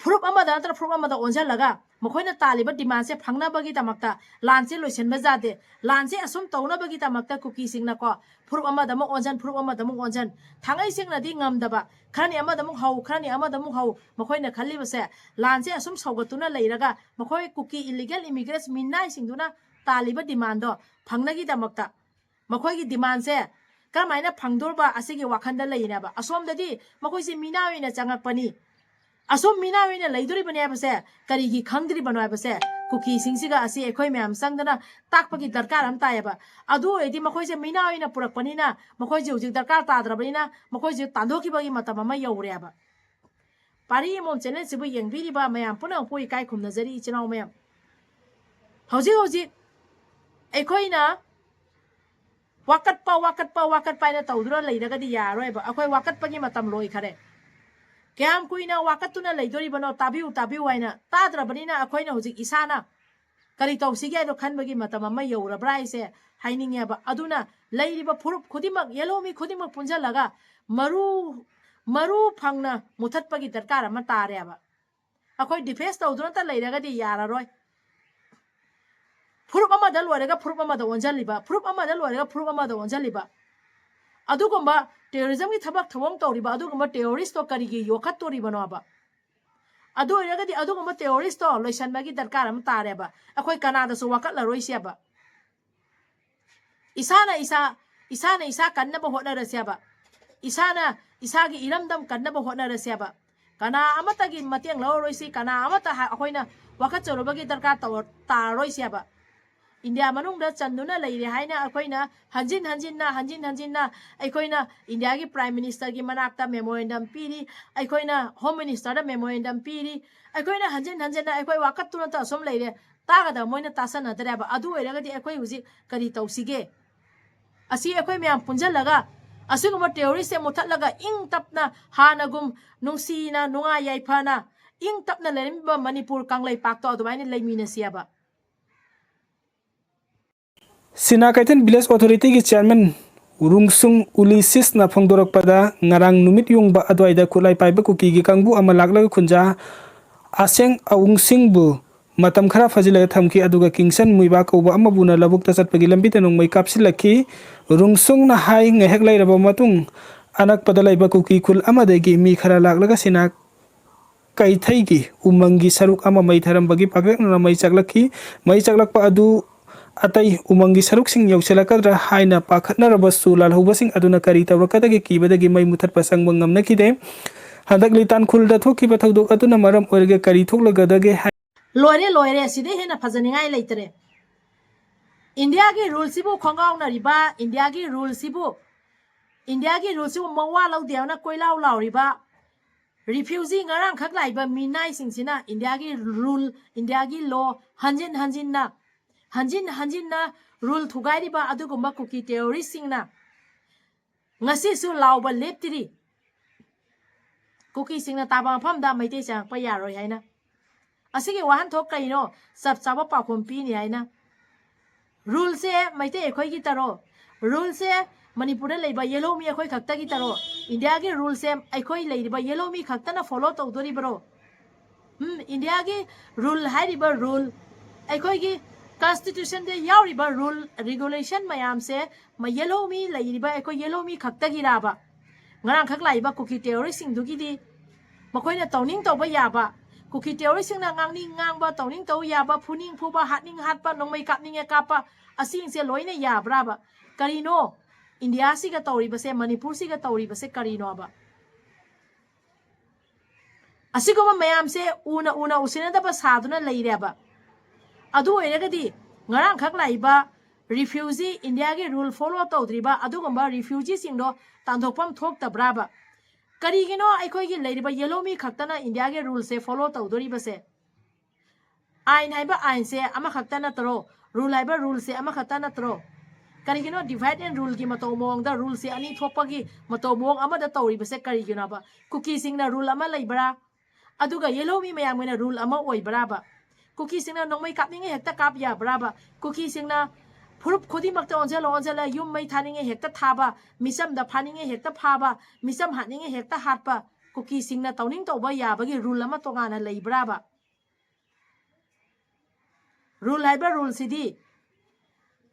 ꯐꯨꯔꯨꯞ ꯑꯃꯗ ꯅꯠꯇ꯭ꯔꯒ ꯐꯨꯔꯨꯞ ꯑꯃꯗ ꯑꯣꯟꯁꯤꯜꯂꯒ ꯃꯈꯣꯏꯅ ꯇꯥꯜꯂꯤꯕ demandꯁꯦ ꯐꯪꯅꯕꯒꯤꯗꯃꯛꯇ ꯂꯥꯟꯁꯦ ꯂꯣꯏꯁꯤꯟꯕ ꯌꯥꯗꯦ꯫ ꯂꯥꯟꯁꯦ ꯑꯁꯨꯝ ꯇꯧꯅꯕꯒꯤꯗꯃꯛꯇ ꯀꯨꯀꯤꯁꯤꯡꯅꯀꯣ ꯐꯨꯔꯨꯞ ꯑꯃꯗ ꯑꯃꯨꯛ ꯑꯣꯟꯁꯤꯟ, ꯐꯨꯔꯨꯞ ꯑꯃꯗ ꯑꯃꯨꯛ ꯑꯣꯟꯁꯤꯟ, ꯊꯥꯡꯉꯩ ꯁꯦꯡꯅꯗꯤ ꯉꯝꯗꯕ, ꯈꯔꯅꯤ ꯑꯃꯗ ꯑꯃꯨꯛ ꯍꯧ, ꯈꯔꯅꯤ ꯑꯃꯗ ꯑꯃꯨꯛ ꯍꯧ, ꯃꯈꯣꯏꯅ ꯈꯜꯂꯤꯕꯁꯦ ꯂꯥꯟꯁꯦ ꯑꯁꯨꯝ ꯁꯧꯒꯠꯇꯨꯅ ꯂꯩꯔꯒ ꯃꯈꯣꯏ ꯀꯨꯀꯤ illegal immigrants ꯃꯤꯅꯥꯏꯁꯤꯡꯗꯨꯅ ꯇꯥꯜꯂꯤꯕ demandꯗꯣ ꯐꯪꯅꯒꯤꯗꯃꯛꯇ ꯃꯈꯣꯏꯒꯤ demandꯁꯦ ꯀꯔꯝꯍꯥꯏꯅ ꯐꯪꯗꯣꯔꯕ ꯑꯁꯤꯒꯤ ꯋꯥꯈꯜꯗ ꯂꯩꯔꯤꯅꯦꯕ꯫ ꯑꯁꯣꯝꯗꯗꯤ ꯃꯈꯣꯏꯁꯦ ꯃꯤꯅꯥꯏ ꯑꯣꯏꯅ ꯆꯪꯉꯛꯄꯅꯤ, ꯑꯁꯣꯝ ꯃꯤꯅꯥꯏ ꯑꯣꯏꯅ ꯂꯩꯗꯣꯔꯤꯕꯅꯦ ꯍꯥꯏꯕꯁꯦ ꯀꯔꯤꯒꯤ ꯈꯪꯗ꯭ꯔꯤꯕꯅꯣ ꯍꯥꯏꯕꯁꯦ ꯀꯨꯀꯤꯁꯤꯡꯁꯤꯒ ꯑꯁꯤ ꯑꯩꯈꯣꯏ ꯃꯌꯥꯝ ꯆꯪꯗꯅ ꯇꯥꯛꯄꯒꯤ ꯗꯔꯀꯥꯔ ꯑꯃ ꯇꯥꯏꯌꯦꯕ꯫ ꯑꯗꯨ ꯑꯣꯏꯔꯗꯤ ꯃꯈꯣꯏꯁꯦ ꯃꯤꯅꯥꯏ ꯑꯣꯏꯅ ꯄꯨꯔꯛꯄꯅꯤꯅ ꯃꯈꯣꯏꯁꯦ ꯍꯧꯖꯤꯛ ꯗꯔꯀꯥꯔ ꯇꯥꯗ꯭ꯔꯕꯅꯤꯅ ꯃꯈꯣꯏꯁꯦ ꯇꯥꯟꯊꯣꯛꯈꯤꯕꯒꯤ ꯃꯇꯝ ꯑꯃ ꯌꯧꯔꯦꯕ꯫ ꯄꯥꯔꯤ ꯑꯃꯣꯝ channelꯁꯤꯕꯨ ꯌꯦꯡꯕꯤꯔꯤꯕ ꯃꯌꯥꯝ ꯄꯨꯝꯅꯃꯛꯄꯨ ꯏꯀꯥꯏ ꯈꯨꯝꯅꯖꯔꯤ, ꯏꯆꯤꯟ ꯏꯅꯥꯎ ꯃꯌꯥꯝ꯫ ꯍꯧꯖꯤꯛ ꯍꯧꯖꯤꯛ ꯑꯩꯈꯣꯏꯅ ꯋꯥꯀꯠꯄ, ꯋꯥꯀꯠꯄ, ꯋꯥꯀꯠꯄ ꯍꯥꯏꯅ ꯇꯧꯗꯨꯅ ꯂꯩꯔꯒꯗꯤ ꯌꯥꯔꯔꯣꯏꯕ꯫ ꯑꯩꯈꯣꯏ ꯋꯥꯀꯠꯄꯒꯤ ꯃꯇꯝ ꯂꯣꯏꯈꯔꯦ꯫ ꯀꯌꯥꯝ ꯀꯨꯏꯅ ꯋꯥꯀꯠꯇꯨꯅ ꯂꯩꯗꯣꯔꯤꯕꯅꯣ? ꯇꯥꯕꯤꯌꯨ, ꯇꯥꯕꯤꯌꯨ ꯍꯥꯏꯅ ꯇꯥꯗ꯭ꯔꯕꯅꯤꯅ ꯑꯩꯈꯣꯏꯅ ꯍꯧꯖꯤꯛ ꯏꯁꯥꯅ ꯀꯔꯤ ꯇꯧꯁꯤꯒꯦ ꯍꯥꯏꯗꯣ ꯈꯟꯕꯒꯤ ꯃꯇꯝ ꯑꯃ ꯌꯧꯔꯕ꯭ꯔꯥ ꯍꯥꯏꯁꯦ ꯍꯥꯏꯅꯤꯡꯉꯦꯕ꯫ ꯑꯗꯨꯅ ꯂꯩꯔꯤꯕ ꯐꯨꯔꯨꯞ ꯈꯨꯗꯤꯡꯃꯛ, ꯌꯦꯜꯍꯧ ꯃꯤ ꯈꯨꯗꯤꯡꯃꯛ ꯄꯨꯟꯁꯤꯜꯂꯒ ꯃꯔꯨ, ꯃꯔꯨ ꯐꯪꯅ ꯃꯨꯊꯠꯄꯒꯤ ꯗꯔꯀꯥꯔ ꯑꯃ ꯇꯥꯔꯦꯕ꯫ ꯑꯩꯈꯣꯏ defence ꯇꯧꯗꯨꯅꯇ ꯂꯩꯔꯒꯗꯤ ꯌꯥꯔꯔꯣꯏ꯫ ꯐꯨꯔꯨꯞ ꯑꯃꯗ ꯂꯣꯏꯔꯒ ꯐꯨꯔꯨꯞ ꯑꯃꯗ ꯑꯣꯟꯁꯤꯜꯂꯤꯕ, ꯐꯨꯔꯨꯞ ꯑꯃꯗ ꯂꯣꯏꯔꯒ ꯐꯨꯔꯨꯞ ꯑꯃꯗ ꯑꯣꯟꯁꯤꯜꯂꯤꯕ, ꯑꯗꯨꯒꯨꯝꯕ terrorismꯒꯤ ꯊꯕꯛ ꯊꯧꯑꯣꯡ ꯇꯧꯔꯤꯕ ꯑꯗꯨꯒꯨꯝꯕ terroristꯇꯣ ꯀꯔꯤꯒꯤ ꯌꯣꯛꯈꯠꯇꯣꯔꯤꯕꯅꯣꯕ? ꯑꯗꯨ ꯑꯣꯏꯔꯒꯗꯤ ꯑꯗꯨꯒꯨꯝꯕ terrorist ꯇꯣ ꯂꯣꯏꯁꯟꯕꯒꯤ ꯗꯔꯀꯥꯔ ꯑꯃ ꯇꯥꯔꯦꯕ꯫ ꯑꯩꯈꯣꯏ ꯀꯅꯥꯗꯁꯨ ꯋꯥꯀꯠꯂꯔꯣꯏꯁꯦꯕ꯫ ꯏꯁꯥꯅ ꯏꯁꯥ, ꯏꯁꯥꯅ ꯏꯁꯥ ꯀꯟꯅꯕ ꯍꯣꯠꯅꯔꯁꯦꯕ꯫ ꯏꯁꯥꯅ ꯏꯁꯥꯒꯤ ꯏꯔꯝꯗꯝ ꯀꯟꯅꯕ ꯍꯣꯠꯅꯔꯁꯦꯕ꯫ ꯀꯅꯥ ꯑꯃꯠꯇꯒꯤ ꯃꯇꯦꯡ ꯂꯧꯔꯔꯣꯏꯁꯤ, ꯀꯅꯥ ꯑꯃꯠꯇ ꯍꯥ-, ꯑꯩꯈꯣꯏꯅ ꯋꯥꯀꯠꯆꯔꯨꯕꯒꯤ ꯗꯔꯀꯥꯔ ꯇꯧ-, ꯇꯥꯔꯔꯣꯏꯁꯦꯕ꯫ ꯏꯟꯗꯤꯌꯥ ꯃꯅꯨꯡꯗ ꯆꯟꯗꯨꯅ ꯂꯩꯔꯦ ꯍꯥꯏꯅ ꯑꯩꯈꯣꯏꯅ ꯍꯟꯖꯤꯟ ꯍꯟꯖꯤꯟꯅ, ꯍꯟꯖꯤꯟ ꯍꯟꯖꯤꯟꯅ ꯑꯩꯈꯣꯏꯅ ꯏꯟꯗꯤꯌꯥꯒꯤ Prime Minister ꯒꯤ ꯃꯅꯥꯛꯇ memorandum ꯄꯤꯔꯤ, ꯑꯩꯈꯣꯏꯅ Home Minister ꯗ memorandum ꯄꯤꯔꯤ, ꯑꯩꯈꯣꯏꯅ ꯍꯟꯖꯤꯟ ꯍꯟꯖꯤꯟꯅ ꯑꯩꯈꯣꯏ ꯋꯥꯀꯠꯇꯨꯅꯇ ꯑꯁꯨꯝ ꯂꯩꯔꯦ꯫ ꯇꯥꯒꯗꯕ ꯃꯣꯏꯅ ꯇꯥꯁꯟꯅꯗ꯭ꯔꯦꯕ꯫ ꯑꯗꯨ ꯑꯣꯏꯔꯒꯗꯤ ꯑꯩꯈꯣꯏ ꯍꯧꯖꯤꯛ ꯀꯔꯤ ꯇꯧꯁꯤꯒꯦ? ꯑꯁꯤ ꯑꯩꯈꯣꯏ ꯃꯌꯥꯝ ꯄꯨꯟꯁꯤꯜꯂꯒ ꯑꯁꯤꯒꯨꯝꯕ terrorist ꯁꯦ ꯃꯨꯊꯠꯂꯒ ꯏꯪ ꯇꯞꯅ ꯍꯥꯟꯅꯒꯨꯝ ꯅꯨꯡꯁꯤꯅ ꯅꯨꯡꯉꯥꯏ ꯌꯥꯏꯐꯅ ꯏꯪ ꯇꯞꯅ ꯂꯩꯔꯝꯃꯤꯕ ꯃꯅꯤꯄꯨꯔ ꯀꯪꯂꯩꯄꯥꯛꯇꯣ ꯑꯗꯨꯃꯥꯏꯅ ꯂꯩꯃꯤꯟꯅꯁꯤ ꯍꯥꯏꯕ꯫ ꯁꯤꯅꯥ ꯀꯩꯊꯦꯜ Village Authority ꯒꯤ Chairman ꯔꯨꯡꯁꯨꯡ ꯎꯂꯤꯁꯤꯁꯅ ꯐꯣꯡꯗꯣꯔꯛꯄꯗ, ꯉꯔꯥꯡ ꯅꯨꯃꯤꯠ ꯌꯨꯡꯕ ꯑꯗꯨꯋꯥꯏꯗ ꯈꯨꯠꯂꯥꯏ ꯄꯥꯏꯕ ꯀꯨꯀꯤꯒꯤ ꯀꯥꯡꯕꯨ ꯑꯃ ꯂꯥꯛꯂꯒ ꯈꯨꯟꯖꯥ ꯑꯁꯦꯡ ꯑꯎꯡꯁꯤꯡꯕꯨ ꯃꯇꯝ ꯈꯔ ꯐꯥꯖꯤꯜꯂꯒ ꯊꯝꯈꯤ, ꯑꯗꯨꯒ ꯀꯤꯡꯁꯟ ꯃꯨꯏꯕꯥ ꯀꯧꯕ ꯑꯃꯕꯨꯅ ꯂꯧꯕꯨꯛꯇ ꯆꯠꯄꯒꯤ ꯂꯝꯕꯤꯗ ꯅꯣꯡꯃꯩ ꯀꯥꯞꯁꯤꯜꯂꯛꯈꯤ꯫ ꯔꯨꯡꯁꯨꯡꯅ ꯍꯥꯏ, ꯉꯥꯏꯍꯥꯛ ꯂꯩꯔꯕ ꯃꯇꯨꯡ ꯑꯅꯛꯄꯗ ꯂꯩꯕ ꯀꯨꯀꯤ ꯈꯨꯜ ꯑꯃꯗꯒꯤ ꯃꯤ ꯈꯔ ꯂꯥꯛꯂꯒ ꯁꯤꯅꯥ ꯀꯩꯊꯩꯒꯤ ꯎꯃꯪꯒꯤ ꯁꯔꯨꯛ ꯑꯃ ꯃꯩ ꯊꯥꯔꯝꯕꯒꯤ ꯄꯥꯛꯇꯛꯅꯅ ꯃꯩ ꯆꯥꯛꯂꯛꯈꯤ꯫ ꯃꯩ ꯆꯥꯛꯂꯛꯄ ꯑꯗꯨ ꯑꯇꯩ ꯎꯃꯪꯒꯤ ꯁꯔꯨꯛꯁꯤꯡ ꯌꯧꯁꯤꯜꯂꯛꯀꯗ꯭ꯔꯥ ꯍꯥꯏꯅ ꯄꯥꯈꯠꯅꯔꯕꯁꯨ, ꯂꯥꯜꯍꯧꯕꯁꯤꯡ ꯑꯗꯨꯅ ꯀꯔꯤ ꯇꯧꯔꯛꯀꯗꯒꯦ ꯀꯤꯕꯗꯒꯤ ꯃꯩ ꯃꯨꯊꯠꯄ ꯆꯪꯕ ꯉꯝꯅꯈꯤꯗꯦ꯫ ꯍꯟꯗꯛꯂꯤ ꯇꯥꯡꯈꯨꯜꯗ ꯊꯣꯛꯈꯤꯕ ꯊꯧꯗꯣꯛ ꯑꯗꯨꯅ ꯃꯔꯝ ꯑꯣꯏꯔꯒ ꯀꯔꯤ ꯊꯣꯛꯂꯒꯗꯒꯦ ꯍꯥꯏ- ꯂꯣꯏꯔꯦ, ꯂꯣꯏꯔꯦ, ꯁꯤꯗꯩ ꯍꯦꯟꯅ ꯐꯖꯅꯤꯡꯉꯥꯏ ꯂꯩꯇ꯭ꯔꯦ꯫ ꯏꯟꯗꯤꯌꯥꯒꯤ rule ꯁꯤꯕꯨ ꯈꯣꯡꯒꯥꯎꯅꯔꯤꯕ, ꯏꯟꯗꯤꯌꯥꯒꯤ rule ꯁꯤꯕꯨ, ꯏꯟꯗꯤꯌꯥꯒꯤ rule ꯁꯤꯕꯨ ꯃꯋꯥ ꯂꯧꯗꯦ ꯍꯥꯏꯅ ꯀꯣꯏꯂꯥꯎ ꯂꯥꯎꯔꯤꯕ refugee ꯉꯔꯥꯡꯈꯛ ꯂꯥꯛꯏꯕ ꯃꯤꯅꯥꯏꯁꯤꯡꯁꯤꯅ ꯏꯟꯗꯤꯌꯥꯒꯤ rule, ꯏꯟꯗꯤꯌꯥꯒꯤ law ꯍꯟꯖꯤꯟ ꯍꯟꯖꯤꯟꯅ, ꯍꯟꯖꯤꯟ ꯍꯟꯖꯤꯟꯅ rule ꯊꯨꯒꯥꯏꯔꯤꯕ ꯑꯗꯨꯒꯨꯝꯕ ꯀꯨꯀꯤ terrorist ꯁꯤꯡꯅ ꯉꯁꯤꯁꯨ ꯂꯥꯎꯕ ꯂꯦꯞꯇ꯭ꯔꯤ꯫ ꯀꯨꯀꯤꯁꯤꯡꯅ ꯇꯥꯕ ꯃꯐꯝꯗ ꯃꯩꯇꯩ ꯆꯪꯉꯛꯄ ꯌꯥꯔꯣꯏ ꯍꯥꯏꯅ꯫ ꯑꯁꯤꯒꯤ ꯋꯥꯍꯟꯊꯣꯛ ꯀꯩꯅꯣ? ꯆꯞ ꯆꯥꯕ ꯄꯥꯎꯈꯨꯝ ꯄꯤꯅꯤ ꯍꯥꯏꯅ꯫ Rule ꯁꯦ ꯃꯩꯇꯩ ꯑꯩꯈꯣꯏꯒꯤ ꯇꯔꯣ? Rule ꯁꯦ ꯃꯅꯤꯄꯨꯔꯗ ꯂꯩꯕ ꯌꯦꯜꯍꯧꯃꯤ ꯑꯩꯈꯣꯏ ꯈꯛꯇꯒꯤ ꯇꯔꯣ? ꯏꯟꯗꯤꯌꯥꯒꯤ rule ꯁꯦ ꯑꯩꯈꯣꯏ ꯂꯩꯔꯤꯕ ꯌꯦꯜꯍꯧꯃꯤ ꯈꯛꯇꯅ follow ꯇꯧꯗꯣꯔꯤꯕꯔꯣ? ꯎꯝ, ꯏꯟꯗꯤꯌꯥꯒꯤ rule ꯍꯥꯏꯔꯤꯕ rule, ꯑꯩꯈꯣꯏꯒꯤ constitution ꯗ ꯌꯥꯎꯔꯤꯕ rule, regulation ꯃꯌꯥꯝꯁꯦ ꯃ-, ꯌꯦꯜꯍꯧꯃꯤ ꯂꯩꯔꯤꯕ ꯑꯩꯈꯣꯏ ꯌꯦꯜꯍꯧꯃꯤ ꯈꯛꯇꯒꯤꯔꯥꯕ? ꯉꯔꯥꯡꯈꯛ ꯂꯥꯛꯏꯕ ꯀꯨꯀꯤ terrorist ꯁꯤꯡꯗꯨꯒꯤꯗꯤ ꯃꯈꯣꯏꯅ ꯇꯧꯅꯤꯡ ꯇꯧꯕ ꯌꯥꯕ, ꯀꯨꯀꯤ ꯇꯦꯔꯣꯔꯤꯁꯁꯤꯡꯅ ꯉꯥꯡꯅꯤꯡ ꯉꯥꯡꯕ, ꯇꯧꯅꯤꯡ ꯇꯧ ꯌꯥꯕ, ꯐꯨꯅꯤꯡ ꯐꯨꯕ, ꯍꯥꯠꯅꯤꯡ ꯍꯥꯠꯄ, ꯅꯣꯡꯃꯩ ꯀꯥꯞꯅꯤꯡꯉꯦ ꯀꯥꯞꯄ, ꯑꯁꯤꯁꯤꯡꯁꯦ ꯂꯣꯏꯅ ꯌꯥꯕ꯭ꯔꯥꯕ? ꯀꯔꯤꯅꯣ ꯏꯟꯗꯤꯌꯥꯁꯤꯒ ꯇꯧꯔꯤꯕꯁꯦ, ꯃꯅꯤꯄꯨꯔꯁꯤꯒ ꯇꯧꯔꯤꯕꯁꯦ ꯀꯔꯤꯅꯣꯕ? ꯑꯁꯤꯒꯨꯝꯕ ꯃꯌꯥꯝꯁꯦ ꯎꯅ ꯎꯅ ꯎꯁꯤꯟꯅꯗꯕ ꯁꯥꯗꯨꯅ ꯂꯩꯔꯦꯕ꯫ ꯑꯗꯨ ꯑꯣꯏꯔꯒꯗꯤ ꯉꯔꯥꯡꯈꯛ ꯂꯥꯛꯏꯕ ꯔꯤꯐ꯭ꯌꯨꯖꯤ, ꯏꯟꯗꯤꯌꯥꯒꯤ ꯔꯨꯜ ꯐꯣꯂꯣ ꯇꯧꯗ꯭ꯔꯤꯕ ꯑꯗꯨꯒꯨꯝꯕ ꯔꯤꯐ꯭ꯌꯨꯖꯤꯁꯤꯡꯗꯣ ꯇꯥꯟꯊꯣꯛꯐꯝ ꯊꯣꯛꯇꯕ꯭ꯔꯥꯕ? ꯀꯔꯤꯒꯤꯅꯣ ꯑꯩꯈꯣꯏꯒꯤ ꯂꯩꯔꯤꯕ ꯌꯦꯜꯍꯧꯃꯤ ꯈꯛꯇꯅ ꯏꯟꯗꯤꯌꯥꯒꯤ ꯔꯨꯜꯁꯦ ꯐꯣꯂꯣ ꯇꯧꯗꯣꯔꯤꯕꯁꯦ? ꯑꯥꯏꯟ ꯍꯥꯏꯕ ꯑꯥꯏꯟꯁꯦ ꯑꯃꯈꯛꯇ ꯅꯠꯇ꯭ꯔꯣ? ꯔꯨꯜ ꯍꯥꯏꯕ ꯔꯨꯜꯁꯦ ꯑꯃꯈꯛꯇ ꯅꯠꯇ꯭ꯔꯣ? ꯀꯔꯤꯒꯤꯅꯣ divide and ruleꯒꯤ ꯃꯇꯧ ꯃꯑꯣꯡꯗ ꯔꯨꯜꯁꯦ ꯑꯅꯤ ꯊꯣꯛꯄꯒꯤ ꯃꯇꯧ ꯃꯑꯣꯡ ꯑꯃꯗ ꯇꯧꯔꯤꯕꯁꯦ ꯀꯔꯤꯒꯤꯅꯣꯕ? ꯀꯨꯀꯤꯁꯤꯡꯅ ꯔꯨꯜ ꯑꯃ ꯂꯩꯕ꯭ꯔꯥ? ꯑꯗꯨꯒ ꯌꯦꯜꯍꯧꯃꯤ ꯃꯌꯥꯝꯒꯤꯅ ꯔꯨꯜ ꯑꯃ ꯑꯣꯏꯕ꯭ꯔꯥꯕ? ꯀꯨꯀꯤꯁꯤꯡꯅ ꯅꯣꯡꯃꯩ ꯀꯥꯞꯅꯤꯡꯉꯦ ꯍꯦꯛꯇ ꯀꯥꯞ ꯌꯥꯕ꯭ꯔꯥꯕ? ꯀꯨꯀꯤꯁꯤꯡꯅ ꯐꯨꯔꯨꯞ ꯈꯨꯗꯤꯡꯃꯛꯇ ꯑꯣꯟꯁꯤꯜꯂ ꯑꯣꯟꯁꯤꯜꯂ ꯌꯨꯝ ꯃꯩ ꯊꯥꯅꯤꯡꯉꯦ ꯍꯦꯛꯇ ꯊꯥꯕ, ꯃꯤꯆꯝꯗ ꯐꯥꯅꯤꯡꯉꯦ ꯍꯦꯛꯇ ꯐꯥꯕ, ꯃꯤꯆꯝ ꯍꯥꯠꯅꯤꯡꯉꯦ ꯍꯦꯛꯇ ꯍꯥꯠꯄ, ꯀꯨꯀꯤꯁꯤꯡꯅ ꯇꯧꯅꯤꯡ ꯇꯧꯕ ꯌꯥꯕꯒꯤ ꯔꯨꯜ ꯑꯃ ꯇꯣꯉꯥꯟꯅ ꯂꯩꯕ꯭ꯔꯥꯕ? ꯔꯨꯜ ꯍꯥꯏꯕ ꯔꯨꯜꯁꯤꯗꯤ,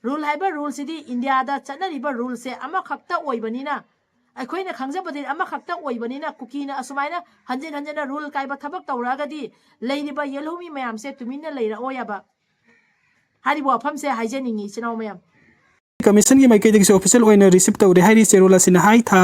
ꯔꯨꯜ ꯍꯥꯏꯕ ꯔꯨꯜꯁꯤꯗꯤ ꯏꯟꯗꯤꯌꯥꯗ ꯆꯠꯅꯔꯤꯕ ꯔꯨꯜꯁꯦ ꯑꯃꯈꯛꯇ ꯑꯣꯏꯕꯅꯤꯅ, ꯑꯩꯈꯣꯏꯅ ꯈꯪꯖꯕꯗꯤ ꯑꯃꯈꯛꯇ ꯑꯣꯏꯕꯅꯤꯅ, ꯀꯨꯀꯤꯅ ꯑꯁꯨꯃꯥꯏꯅ ꯍꯟꯖꯤꯟ ꯍꯟꯖꯤꯟꯅ ꯔꯨꯜ ꯀꯥꯏꯕ ꯊꯕꯛ ꯇꯧꯔꯛꯑꯒꯗꯤ ꯂꯩꯔꯤꯕ ꯌꯦꯜꯍꯧꯃꯤ ꯃꯌꯥꯝꯁꯦ ꯇꯨꯃꯤꯟꯅ ꯂꯩꯔꯛꯑꯣꯏꯕ꯫ ꯍꯥꯏꯔꯤꯕ ꯋꯥꯐꯝꯁꯦ ꯍꯥꯏꯖꯅꯤꯡꯉꯤ, ꯏꯆꯤꯟ ꯏꯅꯥꯎ ꯃꯌꯥꯝ꯫ ꯀꯃꯤꯁꯟꯒꯤ ꯃꯥꯏꯀꯩꯗꯒꯤꯁꯨ ꯑꯣꯐꯤꯁꯤꯌꯦꯜ ꯑꯣꯏꯅ ꯔꯤꯁꯤꯞ ꯇꯧꯔꯦ꯫ ꯍꯥꯏꯔꯤ ꯆꯦꯔꯣꯜ ꯑꯁꯤꯅ ꯍꯥꯏ ꯊꯥ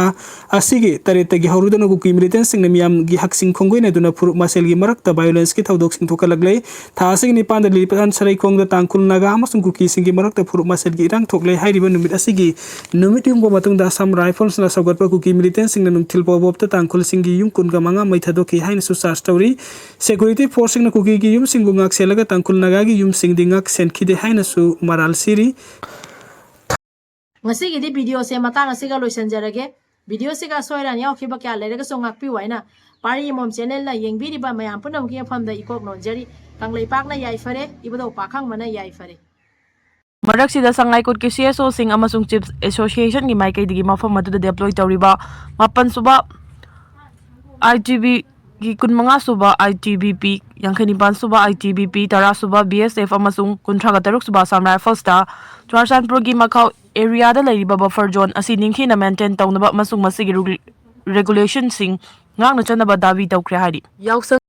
ꯑꯁꯤꯒꯤ ꯇꯔꯦꯠꯇꯒꯤ ꯍꯧꯔꯗꯨꯅ ꯀꯨꯀꯤ ꯃꯤꯂꯤꯇꯦꯟꯁꯤꯡꯅ ꯃꯤꯌꯥꯝꯒꯤ ꯍꯛꯁꯤꯡ ꯈꯣꯡꯒꯣꯏꯅꯗꯨꯅ ꯐꯨꯔꯨꯞ ꯃꯁꯦꯜꯒꯤ ꯃꯔꯛꯇ ꯚꯥꯏꯑꯣꯂꯦꯟꯁꯀꯤ ꯊꯧꯗꯣꯛꯁꯤꯡ ꯊꯣꯛꯍꯜꯂꯛꯂꯦ꯫ ꯊꯥ ꯑꯁꯤꯒꯤ ꯅꯤꯄꯥꯟꯗ ꯂꯤꯂꯤꯄꯥꯠ ꯁꯔꯩꯈꯣꯡꯗ ꯇꯥꯡꯈꯨꯜ ꯅꯥꯒꯥ ꯑꯃꯁꯨꯡ ꯀꯨꯀꯤꯁꯤꯡꯒꯤ ꯃꯔꯛꯇ ꯐꯨꯔꯨꯞ ꯃꯁꯦꯜꯒꯤ ꯏꯔꯥꯡ ꯊꯣꯛꯂꯦ꯫ ꯍꯥꯏꯔꯤꯕ ꯅꯨꯃꯤꯠ ꯑꯁꯤꯒꯤ ꯅꯨꯃꯤꯠ ꯌꯨꯡꯕ ꯃꯇꯨꯡꯗ ꯑꯁꯥꯝ ꯔꯥꯏꯐꯜꯁꯅ ꯁꯧꯒꯠꯄ ꯀꯨꯀꯤ ꯃꯤꯂꯤꯇꯦꯟꯁꯤꯡꯅ ꯅꯨꯡꯊꯤꯜ ꯐꯥꯎꯕꯇ ꯇꯥꯡꯈꯨꯜꯁꯤꯡꯒꯤ ꯌꯨꯝ ꯀꯨꯟꯒ ꯃꯉꯥ ꯃꯩ ꯊꯥꯗꯣꯛꯈꯤ ꯍꯥꯏꯅꯁꯨ ꯆꯥꯔꯖ ꯇꯧꯔꯤ꯫ ꯁꯦꯀ꯭ꯌꯨꯔꯤꯇꯤ ꯐꯣꯔꯁꯁꯤꯡꯅ ꯀꯨꯀꯤꯒꯤ ꯌꯨꯝꯁꯤꯡꯕꯨ ꯉꯥꯛ ꯁꯦꯜꯂꯒ ꯇꯥꯡꯈꯨꯜ ꯅꯥꯒꯥꯒꯤ ꯌꯨꯝꯁꯤꯡꯗꯤ ꯉꯥꯛ ꯁꯦꯟꯈꯤꯗꯦ ꯍꯥꯏꯅꯁꯨ ꯃꯔꯥꯜ ꯁꯤꯔꯤ꯫ ꯉꯁꯤꯒꯤꯗꯤ ꯚꯤꯗꯤꯑꯣꯁꯦ ꯃꯇꯥꯡ ꯑꯁꯤꯒ ꯂꯣꯏꯁꯤꯟꯖꯔꯒꯦ꯫ ꯚꯤꯗꯤꯑꯣꯁꯤꯒ ꯑꯁꯣꯏ ꯑꯔꯥꯟ ꯌꯥꯎꯈꯤꯕ ꯀꯌꯥ ꯂꯩꯔꯒꯁꯨ ꯉꯥꯛꯄꯤꯌꯨ ꯍꯥꯏꯅ ꯄꯥꯔꯤ ꯑꯃꯃꯝ ꯆꯦꯅꯦꯜꯅ ꯌꯦꯡꯕꯤꯔꯤꯕ ꯃꯌꯥꯝ ꯄꯨꯝꯅꯃꯛꯀꯤ ꯃꯐꯝꯗ ꯏꯀꯣꯛ ꯅꯣꯟꯖꯔꯤ꯫ ꯀꯪꯂꯩꯄꯥꯛꯅ ꯌꯥꯏꯐꯔꯦ, ꯏꯕꯨꯙꯧ ꯄꯥꯈꯪꯕꯅ ꯌꯥꯏꯐꯔꯦ꯫ ꯃꯔꯛꯁꯤꯗ ꯁꯉꯥꯏ ꯀꯣꯠꯀꯤ ꯁꯤ ꯑꯦꯁ ꯑꯣꯁꯤꯡ ꯑꯃꯁꯨꯡ ꯆꯤꯞꯁ ꯑꯦꯁꯣꯁꯤꯌꯦꯁꯟꯒꯤ ꯃꯥꯏꯀꯩꯗꯒꯤ ꯃꯐꯝ ꯑꯗꯨꯗ ꯗꯦꯄ꯭ꯂꯣꯏ ꯇꯧꯔꯤꯕ ꯃꯥꯄꯟ ꯁꯨꯕ ꯑꯥꯏ ꯇꯤ ꯕꯤꯒꯤ ꯀꯨꯟꯃꯉꯥ ꯁꯨꯕ ꯑꯥꯏ ꯇꯤ ꯕꯤ ꯄꯤ, ꯌꯥꯡꯈꯩ ꯅꯤꯄꯥꯟ ꯁꯨꯕ ꯑꯥꯏ ꯇꯤ ꯕꯤ ꯄꯤ, ꯇꯔꯥ ꯁꯨꯕ ꯕꯤ ꯑꯦꯁ ꯑꯦꯐ ꯑꯃꯁꯨꯡ ꯀꯨꯟꯊ꯭ꯔꯥꯒ ꯇꯔꯨꯛ ꯁꯨꯕ ꯑꯁꯥꯝ ꯔꯥꯏꯐꯜꯁꯇ ꯆꯨꯔꯥꯆꯥꯟꯄꯨꯔꯒꯤ ꯃꯈꯥꯎ ꯑꯦꯔꯤꯌꯥꯗ ꯂꯩꯔꯤꯕ ꯕꯐꯔ ꯖꯣꯟ ꯑꯁꯤ ꯅꯤꯡꯊꯤꯅ ꯃꯦꯟꯇꯦꯟ ꯇꯧꯅꯕ ꯑꯃꯁꯨꯡ ꯃꯁꯤꯒꯤ ꯔꯨ-, ꯔꯦꯒꯨꯂꯦꯁꯟꯁꯤꯡ ꯉꯥꯛꯅ ꯆꯠꯅꯕ ꯗꯥꯕꯤ ꯇꯧꯈ꯭ꯔꯦ ꯍꯥꯏꯔꯤ꯫ ꯌꯥꯎꯁꯪ